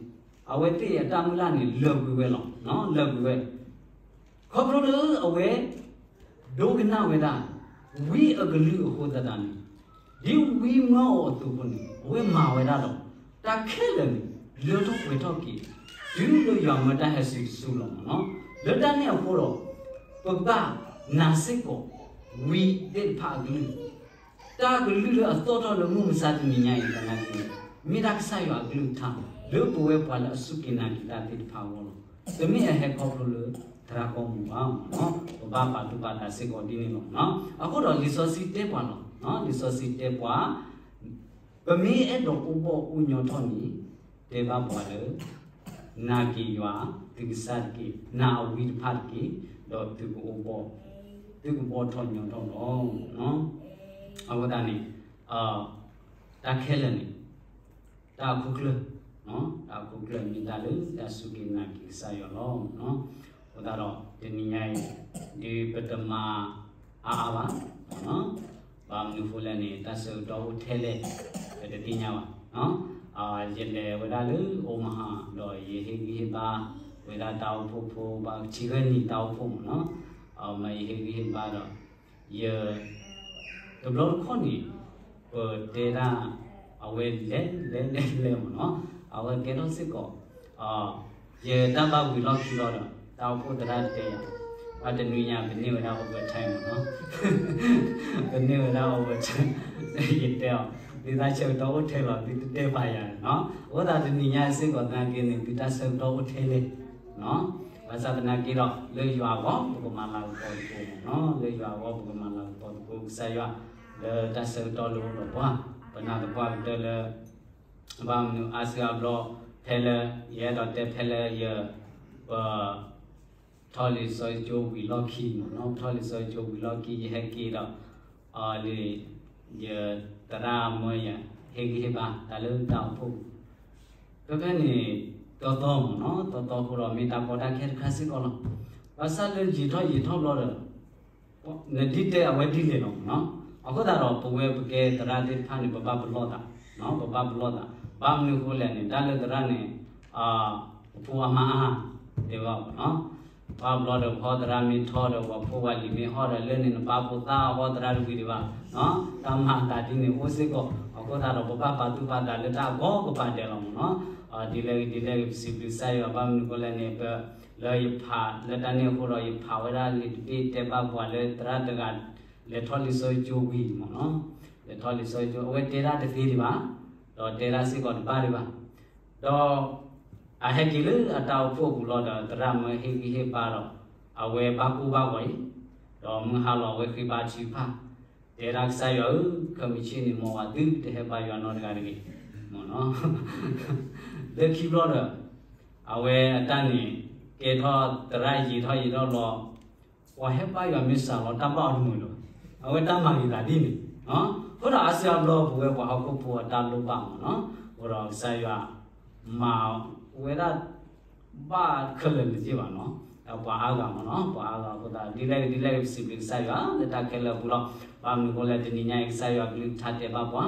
အဝဲသ့ၣ်အတၢ်မုၢ်လၢ်န့ၣ် လၢာ်ကွံာ်ဝဲလီၤ, လၢာ်ကွံာ်ဝဲ ခီဖျိလၢအဝဲ ဒိကနၣ်ဝဲဒၣ် ဝံအကလုၢ်အဃိသတးန့ၣ်, ဒ်ဝံမၢအီၤအသိးအဃိန့ၣ် အဝဲမၤဝဲဒၣ်ဒီး တၢ်ခဲလၢာ်န့ၣ် လၢထီၣ်ပှဲၤထီၣ်က့ၤ တုၤလၢယွၤမၢတၢ်ဟဲစူၤတစူၤလီၤမ့ၢ်နီၤ. လၢတၢ်န့ၣ်အဃိဒီး ပဘၣ်နာ်စ့ၢ်ကီး ဝံသ့ၣ်တဖၣ်အကလုၢ် တၢ်ကလုၢ်လၢအသီၣ်ထီၣ်လၢမုၢ်မဆါတနံၤညါအံၤ သနာ်က့န့ၣ် မ့ၢ်ဒၣ်ကစၢ်ယွၤအကလုၢ်ကထါ လၢပဝဲပှၤလၢအစူၢ်က့ၤနာ်က့ၤတၢ်သ့ၣ်တဖၣ်အဂီၢ်လီၤ. တမ့ၢ်အဟဲခီဖျိလၢ သရၣ်ကီၢ်မူဘၣ်မ့ၢ်နီၤ, ပဘၣ်ပာ်သူၣ်ပာ်သးစ့ၢ်ကီးဒ်န့ၣ်လီၤ. အဃိဒီးလံာ်စီဆှံတဲပှၤလီၤ, လံာ်စီဆှံတဲပှၤ ပမ့ၢ်အဲၣ်ဒိးအိၣ်ဘီၣ်အိၣ်ညီထီၣ်န့ၣ် တဲဘၣ်ပှၤလၢ နာ်က့ၤယွၤ သုကစၢ်တက့ၢ်, နာ်အဝံတဖၣ်တက့ၢ်, ဒီးသုကအိၣ်ဘီၣ်, သုကဘီၣ်ထီၣ်ညီထီၣ်လီၤ. အဃိသတးန့ၣ် တၢ်ခဲလၢာ်န့ၣ် တၢ်အခိၣ်ကျၢၢ်, တၢ်အခိၣ်ကျၢၢ်မ့ၢ်တၢ်လၢတၢ်စူၢ်က့ၤနာ်က့ၤကစၢ်ယွၤလီၤ. အဃိသတးဒီး တနံၤညါအံၤ ဒ်ပတမၤအါအါဘၣ်, ဘၣ်မနုၤအဃိလဲၣ်န့ၣ် တၢ်ဆၢကတီၢ်အိၣ်ထဲလဲၣ် ပတသ့ၣ်ညါဘၣ်. ယလဲၤဝဲဒၣ်လၢOmaha ဒီးယဟ့ၣ်ဂံၢ်ဟ့ၣ်ဘါဝဲဒၣ်တၢ်အိၣ်ဖှိၣ်ဖိ ဘၣ်ထံၣ်ဂဲၤနံၤတၢ်အိၣ်ဖှိၣ်မ့ၢ်နီၤ, မ့ၢ်ယဟ့ၣ်ဂံၢ်ဟ့ၣ်ဘါဒီး ယ တဘျီတခီၣ်န့ၣ် ပတဲဒၣ် အဝဲလဲၤလဲၤလဲၤလဲၤမ့ၢ်နီၤ, အဝဲကဲထီၣ်စ့ၢ်ကီး ယတၢ်ဘၣ်ဝံၤလီၢ်ခံလီၤဒီး တၢ်အိၣ်ဖှိၣ်သရၣ်တဲယၤ, ဘၣ်တနွံညါပန့ၢ်ဝဲဒၣ် overtime မ့ၢ်နီၤ, ပန့ၢ်ဝဲဒၣ် overtime ယတဲအီၤ, ယ သုတၢ်ဆၢကတီၢ်အိၣ်ထဲလီၤ သုတတဲပာ်ယၤနီၤ. အဃိသတးတနံၤညါစ့ၢ်ကီးသနာ်က့န့ၣ် သုတၢ်ဆၢကတီၢ်အိၣ်ထဲလဲၣ်နီၤ. ဘၣ်ဆၣ်သနာ်က့ဒီး လၢယွၤအဂီၢ် ပကမၤလၤကပီၤသကိးမ့ၢ်နီၤ. လၢယွၤအဂီၢ် ပကမၤလၤကပီၤသကိးကစၢ်ယွၤ လၢတၢ်ဆၢကတီၢ်လၢအိၣ်ဒီးပှၤ ပနၢ်သပှၢ်ကတၢၢ်လၢ ဘၣ်မနုၤအါစုအါဘျီ ဖဲလၢ ယအဲၣ်ဒိးတဲဖဲလၢယ ပ ထီၣ်လံာ်စီဆှံကၠိဝံၤလီၢ်ခံမ့ၢ်နီၤ, ပထီၣ်လံာ်စီဆှံကၠိဝံၤလီၢ်ခံ ယဟဲက့ၤဒီး လံာ် ယသရၣ်မၢယၤ ဟ့ၣ်ဂံၢ်ဟ့ၣ်ဘါ တၢ်လၢတၢ်အိၣ်ဖှိၣ်ပူၤ ဖဲဖဲန့ၣ် တီတီမ့ၢ်နီၤ, တီတီအဃိဒီး မ့ၢ်တၢ်ကီတၢ်ခဲတခါစ့ၢ်ကီးလီၤ. ဘၣ်ဆၣ်လၢယံာ်ထီၣ်ယံာ်ထီၣ်ဘျီဒီး နဒ်တဲအဝဲဒ်လဲၣ်လီၤမ့ၢ်နီၤ. အဃိသတးဒီး ပဝဲပကဲသရၣ်သ့ၣ်တဖၣ်န့ၣ် ပဘၣ်ပလီၢ်သး, ပဘၣ်ပလီၢ်သး, ဘၣ်မနုၤအဃိလဲၣ်န့ၣ် တၢ်လၢသရၣ်န့ၣ် ပဖိအမါအါ တဲဘၣ်မ့ၢ်နီၤ. ဘၣ်ဘျီဒီး ပဟီၣ်သရၣ်မ့ၢ်ထီၣ်ဒီး ပှၤဖိပှၤလံၤမ့ၢ်ဟီၣ်ဒီး လၢန့ၣ်နပၢ်ဖိသၣ်ဟီၣ်သရၣ်တဝံၤဒံးဘၣ်, တၢ်မၤအသးဒ်န့ၣ်အိၣ်စ့ၢ်ကီး. အဃိသတးဒီး ပဘၣ်ပာ်သူၣ်ပာ်သးလၢတၢ်အဂီၢ်ကပၤဒဲးလီၤမ့ၢ်နီၤ. ဒ်လဲၣ်ဂ့ၤဒ်လဲၣ်ဂ့ၤ ပစံးဘျုးကစၢ်ယွၤ ဘၣ်မနုၤအဃိလဲၣ်န့ၣ် ပ လၢယဖးလၢတၢ်န့ၣ်အဃိဒီး ယဖးဝဲဒၣ်လံာ်တဘ့ၣ်တဲဘၣ်ပှၤလၢသရၣ်တဂၤ လဲၤထီၣ်လံာ်စီဆှံကၠိဝံၤမ့ၢ်နီၤ, လဲၤထီၣ်လံာ်စီဆှံကၠိ အဝဲတဲဒၣ်တသ့ဒံးဘၣ်, ဒီးတဲဒၣ်စ့ၢ်ကီးတဘၣ်ဒံးဘၣ်, ဒီး အဟဲက့ၤလၢအတၢ်အိၣ်ဖှိၣ်အပူၤလီၤဒီး သရၣ်မၢဟ့ၣ်ဂံၢ်ဟ့ၣ်ဘါဒီး အဝဲဘၣ်ကိၢ်ဘၣ်ဂီၤအံၤ, ဒီးမုၢ်ဟါလီၤအဝဲဃ့ဘါထုကဖၣ်, တဲဒၣ်ကစၢ်ယွၤဧၢ, ခဲမုၢ်ဆ့ၣ်န့ၣ် မ်ပှၤသုတဟဲဘါယွၤနီတဂၤတဂ့ၤ, မ့ၢ်နီၤ, လၢခံဘျီဒီး အဝဲအတၢ်န့ၣ် ကဲထီၣ်သရၣ်ယံာ်ထီၣ်ယံာ်ထီၣ်လီၤ, ပှၤဟဲဘါယွၤမ့ၢ်စှၤလီၤ တၢ်ဘၣ်အီၤတမုာ်လၢၤဘၣ်, အဝဲတၢ်မၤဂ့ၤသးဒ်န့ၣ်, အဃိဒီးအါစုအါဘျီပဝဲပှၤဟီၣ်ခိၣ်ဖိအတၢ်လိၣ်ဘၣ်မ့ၢ်နီၤ, အဃိဒီးကစၢ်ယွၤ မၤဝဲဒၣ် ဘၣ်ခဲလၢာ်န့ၣ်တဘၣ်နီၤ, ဒီးပှၤအါဂၤမ့ၢ်နီၤ, ပှၤအါဂၤအဃိသတး ဒ်လဲၣ်ဂ့ၤဒ်လဲၣ်ဂ့ၤ ပစံးဘျုးကစၢ်ယွၤ လၢတၢ်ခဲလၢာ်အပူၤလီၤ. ဘၣ်မနုၤအဃိလဲၣ် တနံၤညါအံၤ ကစၢ်ယွၤကလုၢ်ကထါတဲဘၣ်ပှၤ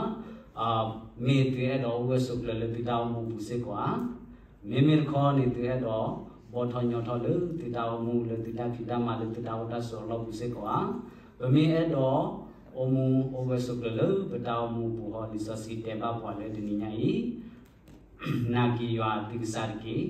မ့ၢ်သုအဲၣ်ဒိးအိၣ်ဂၢၢ်ဆိးကျၢၤလၢသုတၢ်အိၣ်မူအပူၤစ့ၢ်ကီးဧါ, မ့မ့ၢ်တခီန့ၣ် သုအဲၣ်ဒိးဘီထီၣ်ညီထီၣ်လၢသုတၢ်အိၣ်မူ လၢသုတၢ်ဖံးတၢ်မၤလၢသုတၢ်အိၣ်တၢ်ဆိးအလီၢ်ပူၤစ့ၢ်ကီးဧါ. ပမ့ၢ်အဲၣ်ဒိးအိၣ်မူအိၣ်ဂၢၢ်ဆိးကျၢၤလၢပတၢ်အိၣ်မူအပူၤဃီ လံာ်စီဆှံတဲဘၣ်ပှၤလၢတနံၤညါအံၤ နာ်က့ၤယွၤသုကစၢ်တက့ၢ်,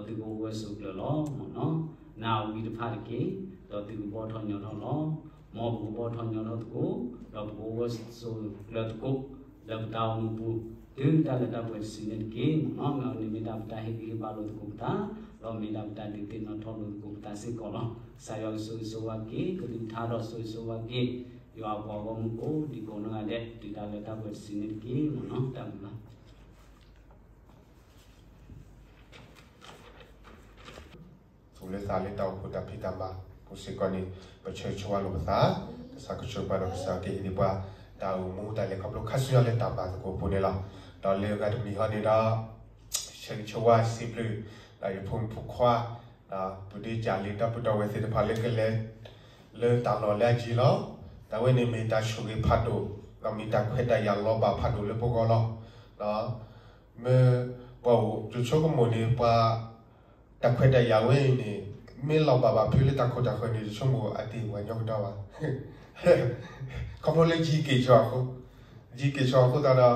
ဒီးသုကအိၣ်ဂၢၢ်ဆိးကျၢၤလီၤမ့ၢ်နီၤ. နာ်ဝံတဖၣ်တက့ၢ်, ဒီးသုကဘီထီၣ်ညီထီၣ်လီၤ. မ်ပကဘီထီၣ်ညီထီၣ်သကိး, ဒီးပကအိၣ်ဂၢၢ်ဆိးကျၢၤသကိး, လၢပတၢ်အိၣ်မူပူၤ, တုၤတၢ်လၢတၢ်ပှဲၤတစုန့ၣ်တက့ၢ်မ့ၢ်နီၤ. မ့ၢ်အန့ၣ်မ့ၢ်ဒၣ်ပတၢ်ဟ့ၣ်ဂံၢ်ဟ့ၣ်ဘါလိာ်သကိးပသး, ဒီးမ့ၢ်ဒၣ်ပတၢ်ဒုးသ့ၣ်နီၣ်ထီၣ်လိာ်သကိးပသးစ့ၢ်ကီးလီၤ. ကစၢ်ယွၤကဆိၣ်ဂ့ၤဆိၣ်ဝါက့ၤ ကလုၢ်ကထါဒီးဆိၣ်ဂ့ၤဆိၣ်ဝါက့ၤ ယွၤအပှၤဂီၢ်မုၢ်ကိးဒံကိးနီၢ်ဂၤဒဲး တုၤတၢ်လၢတၢ်ပှဲၤတစုန့ၣ်တက့ၢ်မ့ၢ်နီၤ. တၢ်ဘျုးလီၤ. သူၣ်လၢသးလၢတၢ်အိၣ်ဖှိၣ်တၢ်ဖံးတၢ်မၤပူၤစ့ၢ်ကီးန့ၣ် ပဆၢဂ့ၤဆၢဝါလိာ်ပသး, ကစၢ်ကဆိၣ်ဂ့ၤပှၤဒီးကစၢ်ကဟ့ၣ်န့ၢ်ပှၤ တၢ်အိၣ်မူတၢ်လဲၤခီဖျိခါဆူညါလၢတၢ်မၤသကိးအပူၤန့ၣ်လီၤ. ဒီးလၢအဂၤတမံၤဟီန့ၣ်ဒီး ဆၢဂ့ၤဆၢဝါစံးဘျုး ဒီးယဖိမုၣ်ဖိခွါ ဒီးပဒ့ကၢ်လံဒီပုၢ်ဒီဝဲၢ်သ့ၣ်တဖၣ်လၢကလဲၤ လၢတၢ်လီၢ်လၢအယံၤလီၤ. တၢ်ဝဲန့ၣ်မ့ၢ်တၢ်ဆိၣ်ဂ့ၤဖးဒိၣ်, ဒီးမ့ၢ်တၢ်ခွဲးတၢ်ယာ်လီၤဘၣ်ဖးဒိၣ်လၢပဂီၢ်လီၤ. မ့ၢ်ပှၤအိၣ်ကဆိကမိၣ်န့ၣ် ပှၤ တၢ်ခွဲးတၢ်ယာ်ဝဲအံၤန့ၣ် မ့ၢ်လီၤဘၣ်ဘၣ်ဖဲလၢတၢ်ခိၣ်တၢ်ဃၢၤန့ၣ် ယဆိကမိၣ်အတ့ၢ်ပှၤညီကဒီးဘၣ်. ခီဖျိလၢယံၤက့ၤဆိအဃိ, ယံၤက့ၤဆိအဃိသတး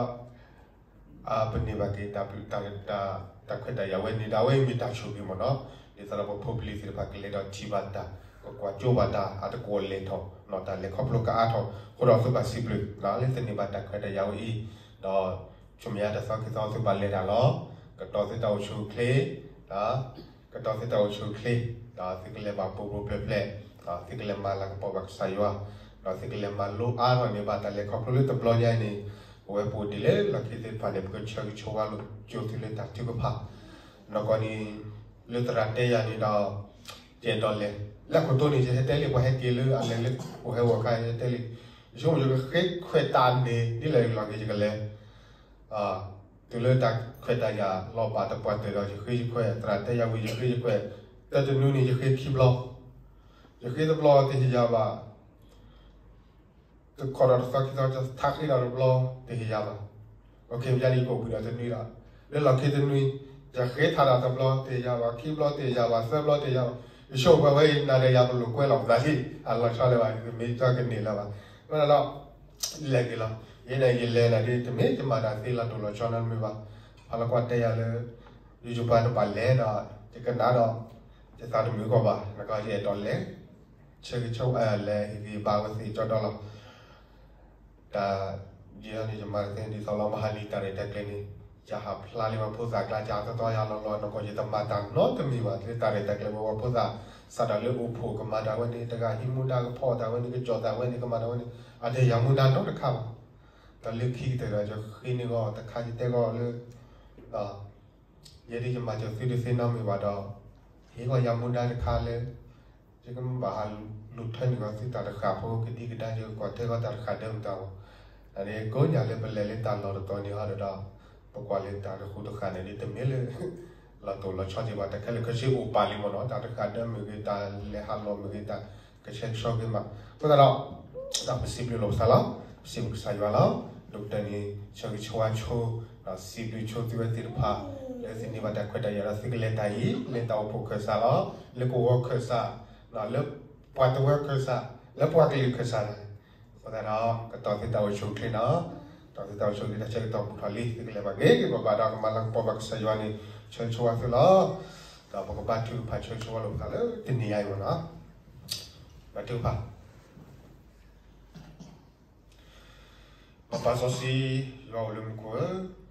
ဒီး ပန့ၢ်ဘၣ်က့ၤ တၢ်ခွဲးတၢ်ယာ်ဝဲန့ၣ် ဒီးအဝဲအံၤမ့ၢ်တၢ်ဆိၣ်ဂ့ၤမ့ၢ်နီၤ. ဒ်သိးဒီးပဖိပလံၤသ့ၣ်တဖၣ်ကလဲၤဒီးထံၣ်ဘၣ်တၢ်, ကကွၢ်ကၠိဘၣ်တၢ်အတကွီၢ်လဲၤထီၣ်, တၢ်လဲၤခီဖျိကအါထီၣ်, အဃိဒီးသုဘၣ်စံးဘျုး လၢသုန့ၢ်ဘၣ်တၢ်ခွဲးတၢ်ယာ်ဝဲအံၤ, ဒီးဆူမဲာ်ညါတသီခံသီသုဘၣ်လဲၤတၢ်လီၤ. ကတီၤသုတၢ်အိၣ်ဆူၣ်အိၣ်ချ့, ကတီၤသုတၢ်အိၣ်ဆူၣ်အိၣ်ချ့, ဒီးသုကလဲၤဘၣ်ပူၤပူၤဖျဲးဖျဲး, ဒီးသုကလဲၤမၤလၤကပီၤဘၣ်ကစၢ်ယွၤ, ဒီးသုကလဲၤမၤလိအါထီၣ်န့ၢ်ဘၣ်တၢ်လဲၤခီဖျိလၢတဘျီညါအံၤန့ၣ်, ပဝဲပအိၣ်ဒံးလၢလီၢ်ခံသ့ၣ်တဖၣ်န့ၣ် ပကဆၢဂ့ၤဆၢဝါလိာ်ကၠိသုလၢတၢ်ထုကဖၣ်, နီၢ်ကီၢ်န့ၣ် လၢသရၣ်တဲယၤန့ၣ်ဒီး ယအဲၣ်ဒိးလဲၤ, လၢအခိၣ်တီန့ၣ် ယဟဲတဲလံ ပှၤဟဲက့ၤလၢအလဲၤလၢ ပဟဲဂီၤခါ ယဟဲတဲလံ, ယဆိကမိၣ်ယကဃ့ခွဲးတၢ်န့ၣ် ဒ်လဲၣ်လီၤက့ၤယကလဲၤ တုၤလၢတၢ်ခွဲးတၢ်ယာ်လီၤဘၣ်တပှၢ်တၢၢ်ဒီး ယဃ့ယခွဲး, သရၣ်တဲယၤဝံၤ ယဃ့ယခွဲး, တၢ်တနွံန့ၣ် ယဃ့ခံဘျီ, ယဃ့တဘျီတဟ့ၣ်ယၤဘၣ်, တခီဒီးတသီခံသီ ယထါဃ့ဒီးတဘျီ တဟ့ၣ်ယၤဘၣ်, အခဲအံၤယၤန့ၣ် ယကအိၣ်ဘှံးဒီးတနွံဒီး, လၢလီၢ်ခံတနွံ, ယဃ့ထါဒီးတဘျီ တဟ့ၣ်ယၤဘၣ်, ခံဘျီတဟ့ၣ်ယၤဘၣ်, သၢဘျီတဟ့ၣ်ယၤဘၣ်, ယဆိကမိၣ်ပှၤဝဲအံၤ နၤဒီးယၤပလိာ်ကွဲလီၤပသးလံ, အလီၤဆီလၢၤဘၣ်, မ့ၢ်တၢ်ကန့ၢ်လၢၤဘၣ်, ဘၣ်ဒီး လဲၤက့ၤလီၤ, ယဲန့ၣ် ယလဲၤနၤဒ် တမ့ၢ်ယမၤတၢ်သ့လီၤတိၢ်လီၤဆီနီတမံၤဘၣ်, ဖးလီၤကွၢ်တဲယၤလၢ ယိၤပၤတဘၣ်လဲၤဒီး ယကနၣ်ဒီး ယသးတမုာ်ကီးဘၣ်, နကီယအဲၣ်ဒိးလဲၤ ဆၢဂ့ၤဆၢဝါ လဲၤဟ့ၣ်ဂံၢ်ဘါဝဲသ့ၣ်ကၠီဒီလီၤ, တၢ် ဒ်န့ၣ် ယမၤတသ့ဒ်သိးလီၤ မဟါလံတၢ်ရဲၣ်တၢ်ကျဲၤန့ၣ် ယဟးဖျါလံပှၤဖိသၣ်ကျါ ယသီသီယလီၤလီၤ နီၢ်ကီၢ်ယတမၤတၢ်နီတမံၤဘၣ် လၢတၢ်ရဲၣ်တၢ်ကျဲၤဝဲပှၤဖိသၣ် စးထီၣ်လၢအိၣ်ဖှိၣ်ကမၤတၢ်ဝဲန့ၣ် တဂၤဟံးမူဒါကဖီၣ်တၢ်ဝဲန့ၣ် ကကၠီၣ်တၢ်ဝဲန့ၣ် ကမၤတၢ်ဝဲန့ၣ် အတယၤမူဒါနီတခါဘၣ်. ဒီးလၢခံကတၢၢ်ဒီး ယဃ့န့ၢ်ဂီၢ်တခါ ယတဲဂီၢ်လၢ ယဲဒၣ်ယမၤစၢၤသုတသ့နီတမံၤဘၣ်ဒီး ဟ့ၣ်ဂီၢ်ယၤမူဒါတခါလၢ ယကမ့ၢ်ဘၣ်ဟးလူၤထၢန့ၢ်ဂီၤသုတၢ်တဃာ်ဖိ ကဒံကဒါ ယကကွၢ်ထွဲဂီၤတၢ်တဃာ်ဒၢမတၤအဂီၢ်, အန့ၣ်ကိးညါလၢပလဲၤလၢတၢ်လီၢ်တတီၤန့ၣ်ဟီဒီး ပကွၢ်လၢတၢ်တဃူတဃာ်န့ၣ်ဒ်တမ့ၢ်လၢ လီၤတိၢ်လီၤဆီက့ၤဘၣ် တၢ်ခဲလၢာ်ခဲဆ့အိၣ်ပာ်လံမ့ၢ်နီၤ တၢ်တဃာ်ဒၢမ့ၢ်ဂ့ၤ တၢ်လဲၤဟးလီၤမ့ၢ်ဂ့ၤ တၢ်ကဆှဲကဆှီဂ့ၤမး အဃိသတးဒီး ဒီးပစံးဘျုးလီၤပသးလီၤ. ပစံးဘျုးကစၢ်ယွၤလီၤ. ဒိးကတၢၢ်န့ၣ် ဆၢဂ့ၤဆၢဝါဆိ ဒီးစံးဘျုးဆိသုဝဲသ့ၣ်တဖၣ် လၢသုန့ၢ်ဘၣ်တၢ်ခွဲးတၢ်ယာ်ဒီးသုကလဲၤတၢ်အံၤ လၢတၢ်အိၣ်ဖှိၣ်ခၢၣ်စးလီၤ. လၢကဝီၤခၢၣ်စး လၢပှၤတဝၢခၢၣ်စး လၢပှၤကလုာ်ခၢၣ်စးန့ၣ် အဃိသတးဒီး ကတီၢ်သုတၢ်အိၣ်ဆူၣ်အိၣ်ချ့နီၤ ကတီၢ်သုတၢ်အိၣ်ဆူၣ်အိၣ်ချ့ တၢ်ဆၢကတီၢ်ဘူးထီၣ်လံ သုကလဲၤဘၣ်ဂ့ၤဂ့ၤဘၣ်ဘၣ်ဒီး ကမၤလၤကပီၤဘၣ်ကစၢ်ယွၤန့ၣ် ဆၢဂ့ၤဆၢဝါသုလီၤ. ဒီးပကဘါထုကဖၣ်ဆၢဂ့ၤဆၢဝါလိာ်ပသးလၢတနံၤညါအံၤမ့ၢ်နီၤ ဘါထုကဖၣ် ပၢ်စီဆှံ ယွၤအိၣ်လၢမူခိၣ်ဧၢ,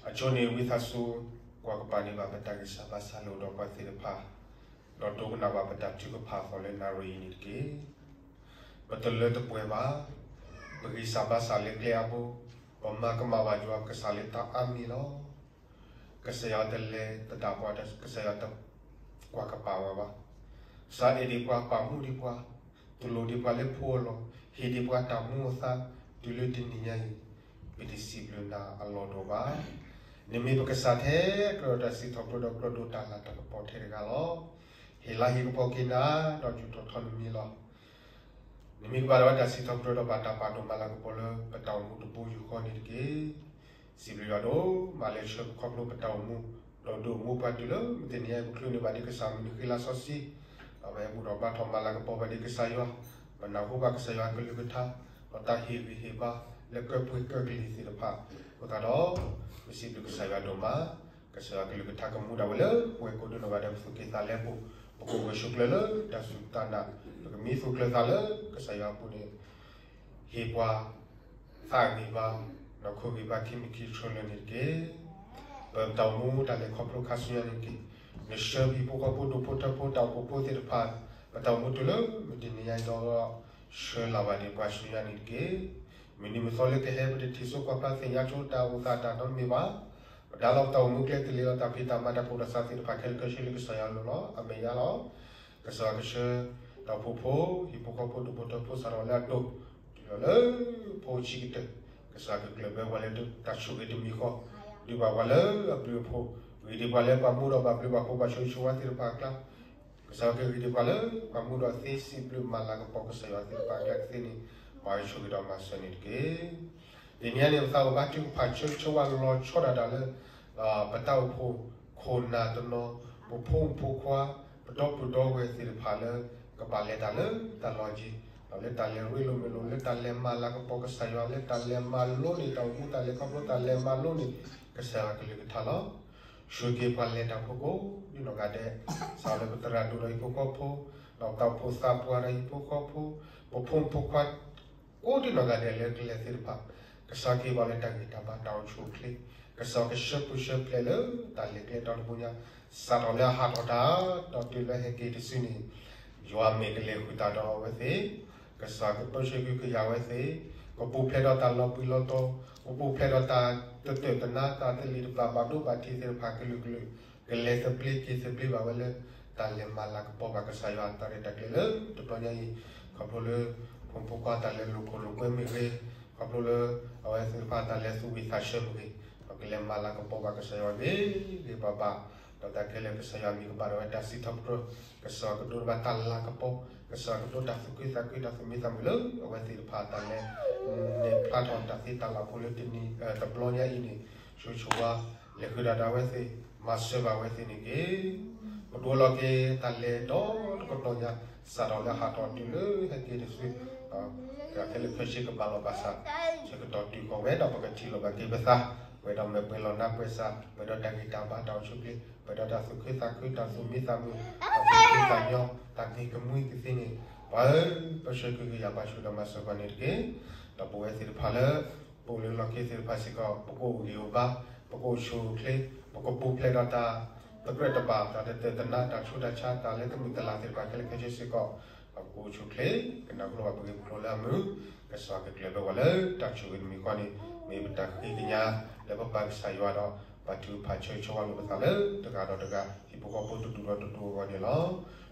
အဆိန့ၣ် ဝံသးစူၤ ကွၢ်ကပၤန့ၢ်ဘၣ်ပတၢ်ဂံၢ်စၢ်ဘါစၢ်လၢအိၣ်ဒီးပှၤသ့ၣ်တဖၣ်, ဒီးဒိကနၣ်ဘၣ်ပတၢ်ထုကဖၣ်အသီလၢနၣ်ရံၣ်အံၤန့ၣ်တက့ၢ်. ပတလၢတပှဲၤဘၣ်, ပဂံၢ်စၢ်ဘါစၢ်လၢကျဲအါဘိ, ပမၤကမၣ်ဘၣ်ယွၤကစၢ်လၢတၢ်အါမံၤလီၤ. ကစၢ်ယွၤတလဲၤသဒၣ်ပှၤ, ကစၢ်ယွၤတကွၢ်ကပၤဝဲဘၣ်. ကစၢ်အဲၣ်ဒံးပှၤ ပာ်မူဒံးပှၤ, တူၢ်လိာ်ဒံးပှၤလၢဖိအလီၢ်, ဟ့ၣ်ဒံးပှၤတၢ်မူအသါ, တုၤလၢတနံၤညါအံၤ, ပတစံးဘျုးနၤအလီၢ်တအိၣ်ဘၣ်. နမ့ၢ်ပကစၢ်ထဲကြၢးဒီးတၢ်စံးထီၣ်ပတြၢၤဒီးကြၢးဒိးတၢ်လၤတၢ်ကပီၤထဲတဂၤလီၤ. ဟ့ၣ်လၤဟ့ၣ်ကပီၤက့ၤနၤ, ဒီးယူာ်ထီၣ်ထီနမံၤလီၤ. နမ့ၢ်ကဘၣ်ဒီးတၢ်စံးထီၣ်ပတြၢၤဒီးဘၣ်တၢ်ပာ်ဒိၣ်မၤလၤကပီၤလၢပတၢ်အိၣ်မူတဘိယူၢ်ဃီန့ၣ်တက့ၢ်. စံးဘျုးယွၤဒိၣ်မးလၢဆှၢပခီဖျိပတၢ်အိၣ်မူ, ဒီးဒုးအိၣ်မူပှၤတုၤလၢမုၢ်တနံၤအံၤ ပချုးန့ၢ်ဘၣ်ဒံးကစၢ်မုၢ်နံၤဃ့လါစီဆှံ, ဒီးပဟဲဘူၣ်ထီၣ်ဘါထီၣ်မၤလၤကပီၤဘၣ်ဒံးကစၢ်ယွၤ, ပနၢ်ဟူဘၣ်ကစၢ်ယွၤအကလုၢ်ကထါ, ဒီးတၢ်ဟ့ၣ်ဂံၢ်ဟ့ၣ်ဘါလၢကၢပှ့ၤကၢကလံၤသ့ၣ်တဖၣ်, အဃိသတးဒီး ပစံးဘျုးကစၢ်ယွၤဒိၣ်မး, ကစၢ်ယွၤကလုၢ်ကထါကမူဒၣ်ဝဲလၢပဝဲကိးဒိၣ်နီၢ်ဂၤဒဲး ပသူၣ်က့ၣ်သးလဲပူၤ, ပကအိၣ်ဂၢၢ်ဆိးကျၢၤလၢတၢ်စူၢ်တၢ်နာ်, ပကမံသူၣ်ကျၢၤသးလၢကစၢ်ယွၤအပူၤန့ၣ် ဟ့ၣ်ပှၤ သးဂံၢ်ဘါ, နီၢ်ခိဂံၢ်ဘါခံမံၤခံဆၢလၢာ်န့ၣ်တက့ၢ်. ပတၢ်အိၣ်မူတၢ်လဲၤခီဖျိခါဆူညါန့ၣ်တက့ၢ်. နဆှၢပဟံၣ်ဖိဃီဖိဒူၣ်ဖိထၢဖိတၢ်အိၣ်ဖှိၣ်ဖိသ့ၣ်တဖၣ်, ပတၢ်အိၣ်မူတုၤလၢမုၢ်တနံၤညါအံၤဒီး ဆှၢလၢ်ဘၣ်ဒံးပှၤဆူညါန့ၣ်တက့ၢ်. မုၢ်နံၤမုၢ်သီလၢကဟဲ ပတထံၣ်စိကွၢ်ဖျါသ့ၣ်ညါဆိတၢ်အိၣ်သးတၢ်နီတမံၤဘၣ်. ပဒါလီၤပတၢ်အိၣ်မူကျဲတလ့ၢ်ဒီးတၢ်ဖံးတၢ်မၤတၢ်ကူၣ်တၢ်ဆးသ့ၣ်တဖၣ်ခဲလၢာ်ခဲဆ့လၢကစၢ်ယွၤအလိၤလီၤ. အမဲာ်ညါလီၤ. ကစၢ်ယွၤကဆှၢ တၢ်အိၣ်ဖှိၣ်ဖိ ဟံၣ်ဖိဃီဖိဒူၣ်ဖိထၢဖိစးထီၣ်လၢအဒိၣ် တုၤလီၤလၢဖိဆံးကတၢၢ်, ကစၢ်ကကျၢၢ်ဘၢပှၤလၢတၢ်ဆိၣ်ဂ့ၤတမံၤဃီ, ဒုးဘၣ်ပှၤလၢအဘျုးအဖှိၣ်, ဂ့ၤဒံးပှၤလၢပှၤမူဒီးဘၣ်ဘျုးဘၣ်ဖှိၣ်ဘၣ်ဆိၣ်ဂ့ၤဆိၣ်ဝါသ့ၣ်တဖၣ်အကျါ, ကစၢ်ယွၤကဂ့ၤဒံးပှၤလၢပှၤမူဒီးသ့စံးဘျုးမၤလၤကပီၤကစၢ်ယွၤသ့ၣ်တဖၣ်အကျါကသ့န့ၣ်, ပှၤဆိၣ်ဂ့ၤဒီးမၤစၢၤန့ၣ်တက့ၢ်. တနံၤအံၤန့ၣ် ပသးအိၣ်ဘါထုကဖၣ်ဆၢဂ့ၤဆၢဝါလီၤဆီဒၣ်တၢ်လၢ ပတၢ်အိၣ်ဖှိၣ်ခိၣ်နၢ်တနီၤ, ပဖိမုၣ်ဖိခွါ, ပဒီပုၢ်ဒီဝဲၢ်သ့ၣ်တဖၣ်လၢ ကဘၣ်လဲၤတၢ်လၢတၢ်လီၢ်ကံၤ, ဒီးလၢတၢ်လဲၤရ့လိာ်မုာ်လိာ်, လၢတၢ်လဲၤမၤလၤကပီၤကစၢ်ယွၤ, လၢတၢ်လဲၤမၤလိန့ၢ်တၢ်အိၣ်မူတၢ်လဲၤခီဖျိတၢ်လဲၤမၤလိန့ၢ် ကစၢ်ယွၤကလုၢ်ကထါလီၤ. ဆှၢက့ၤပှၤလဲၤတၢ်ဖိကိးဒ်နီၢ်ဂၤဒဲး, စးလၢပသရၣ်ဒိၣ်ဒီးဟံၣ်ဖိဃီဖိ, ဒီးပတၢ်အိၣ်ဖှိၣ်သးပှၢ်ဒီးဟံၣ်ဖိဃီဖိ, ပဖိမုၣ်ဖိခွါ ကိးဒ်နီၢ်ဂၤဒဲးလၢကလဲၤသ့ၣ်တဖၣ်, ကစၢ်က့ၤဘၣ်လၢတၢ်ဂံၢ်တၢ်ဘါတၢ်အိၣ်ဆူၣ်အိၣ်ချ့, ကစၢ်ကဆှၢပူၤဆှၢပျဲလၢတၢ်လဲၤကျဲတီတဘိညါ, စးထီၣ်လၢအဟးထီၣ်တၢ်, ဒီးတုၤလၢဟဲက့ၤတစုန့ၣ်, ယွၤမ့ၢ်ကလဲၤဃုာ်တၢ်ဒီးအဝဲသ့ၣ်, ကစၢ်ကပၢဆှၢကဟုကယာ်ဝဲသ့ၣ်, ကပူၤဖျဲးဒီးတၢ်လီၤဘှံးလီၤတီၤ, ကပူၤဖျဲးဒီးတၢ်တတၢၢ်တနါတၢ်တလံၤတပျၢ်ဘၣ်ဒိဘၣ်ထံးသ့ၣ်တဖၣ်ကလုာ်ကလုာ်, ကလဲၤသဘျ့က့ၤသဘျ့ဘၣ်ဝဲလၢ တၢ်လဲၤမၤလၤကပီၤဘၣ်ကစၢ်ယွၤတၢ်ရဲၣ်တၢ်ကျဲၤလၢတဘျီညါအံၤ, ခီဖျိလၢ ဖိမုၣ်ဖိခွါတၢ်လဲၤလိာ်ခိၣ်လိာ်ကွဲမ့ၢ်ဂ့ၤ, ခီဖျိလၢ အဝဲသ့ၣ်တဖၣ်တၢ်လဲၤသူၣ်ဝံၣ်သးဆၢမ့ၢ်ဂ့ၤ, ဒီးကလဲၤမၤလၤကပီၤဘၣ်ကစၢ်ယွၤဂ့ၤဂ့ၤဘၣ်ဘၣ်, ဒီးတၢ်ခဲလၢာ်ကစၢ်ယွၤမ့ၢ်ကဘၣ်ဒီးဝဲတၢ်စံးထီၣ်ပတြၢၤ, ကစၢ်ယွၤကဒိးဘၣ်တၢ်လၤကပီၤ, ကစၢ်ယွၤကဒိးတၢ်သူၣ်ခုသးခုတၢ်သူၣ်မံသးမုာ်လၢအဝဲသ့ၣ်တဖၣ်တၢ်လဲၤ နဲၣ်ဖျါထီၣ်တၢ်သ့တၢ်လၢ်ဖိလၢတနံၤတဘျီညါအံၤန့ၣ်, ဆိဆိဝါ လဲၤဃုာ်ဒၣ်ဒၣ်ဝဲသ့ၣ်, မၤစၢၤဘၣ်ဝဲသ့ၣ်န့ၣ်တက့ၢ်. ပဒိးလီၤက့ၤတၢ်လဲၤဒီတကတီၢ်ညါ, စးထီၣ်လၢဟးထီၣ်တုၤလၢဟဲက့ၤတစု, ခဲလၢာ်ခဲဆ့ကဘၣ်လီၤဘၣ်စး, ဆၢကတီၢ်တုၤဃီၤဝဲဒီးပကထံၣ်လိာ်ဘၣ်က့ၤပသး, ပှဲၤဒီးမဲာ်ပှဲၤလီၤနါပှဲၤစး, ပှဲၤဒီးတၢ်ဂံၢ်တၢ်ဘါတၢ်အိၣ်ဆူၣ်အိၣ်ချ့, ပှဲၤဒီးတၢ်သူၣ်ခုသးခုတၢ်သူၣ်မံသးမုာ်, တၢ်သူၣ်ဖှံသးညီ, တၢ်ဂ့ၤကမှံကသ့န့ၣ်, ပှၤဧၢ, ပဆှၢကဟုကယာ်ပှၤဆိၣ်ဂ့ၤဒီးမၤစၢၤပှၤန့ၣ်တက့ၢ်. ဒီးပဝဲသ့ၣ်တဖၣ်လၢ ပအိၣ်လၢလီၢ်ခံသ့ၣ်တဖၣ်စ့ၢ်ကီး ပကအိၣ်ဂံၢ်အိၣ်ဘါ, ပကအိၣ်ဆူၣ်အိၣ်ချ့, ပကပူၤဖျဲးဒီးတၢ်တကြၢးတဘၣ်, တၢ်တတၢာ်တနါ, တၢ်ဆူးတၢ်ဆါ, တၢ်လၢတမုာ်တလၤသ့ၣ်တဖၣ်ခဲလၢာ်ခဲဆ့စ့ၢ်ကီး, ဒီးပကအိၣ်ဆူၣ်အိၣ်ချ့, ကနၢ်ဟူဘၣ်ပဂ့ၢ်ပကျိၤလၢအမုာ်, ကစၢ်ကကျဲၤဘၢပှၤလၢတၢ်ဆိၣ်ဂ့ၤတမံၤဃီန့ၣ် မ့ၢ်ပတၢ်ဃ့ကညး လၢပပၢ်ကစၢ်ယွၤဒီး ပာ်ထုကဖၣ်ဆၢဂ့ၤဆၢဝါလိာ်ပသးလၢတဂၤဒီးတဂၤ ဟံၣ်ဖိဃီဖိတဒူၣ်ဒီးတဒူၣ်အဂီၢ်န့ၣ်လီၤ.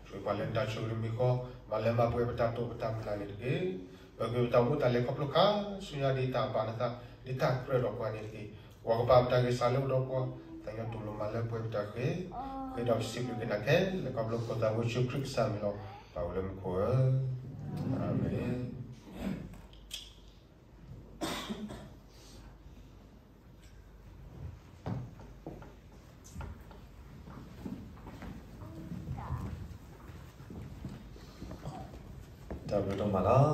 ဆိၣ်ဂ့ၤပှၤလၢနတၢ်ဆိၣ်ဂ့ၤတမံၤဃီ, မၤလၢမၤပှဲၤပတၢ်တိာ်ပတၢ်မုၢ်လၢ်န့ၣ်တက့ၢ်. ပဂ့ၤပတၢ်အိၣ်မူတၢ်လဲၤခီဖျိခါဆူညါ ဒ်တၢ်ဘၣ်နသး, ဒ်တၢ်ကြၢးဒီးပှၤန့ၣ်တက့ၢ်. ပှၤကပာ်ပတၢ်ဂ့ၤစၢ်လၢပဒီပုၢ်ဝဲၢ်, သးညီတူၢ်လိာ်မၤလၢပှဲၤပတၢ်ဃ့, ဃ့ဒီးပစံးဘျုးက့ၤနၤခဲလၢာ် ခီဖျိခိၣ်သးဝဲဆူခရံာ်ကစၢ်မံၤလီၤ. ပၢ်အိၣ်လၢမူခိၣ်ဧၢ, အၤမ့ၣ်. တၢ်ဘျုးဒိၣ်မးလီၤ.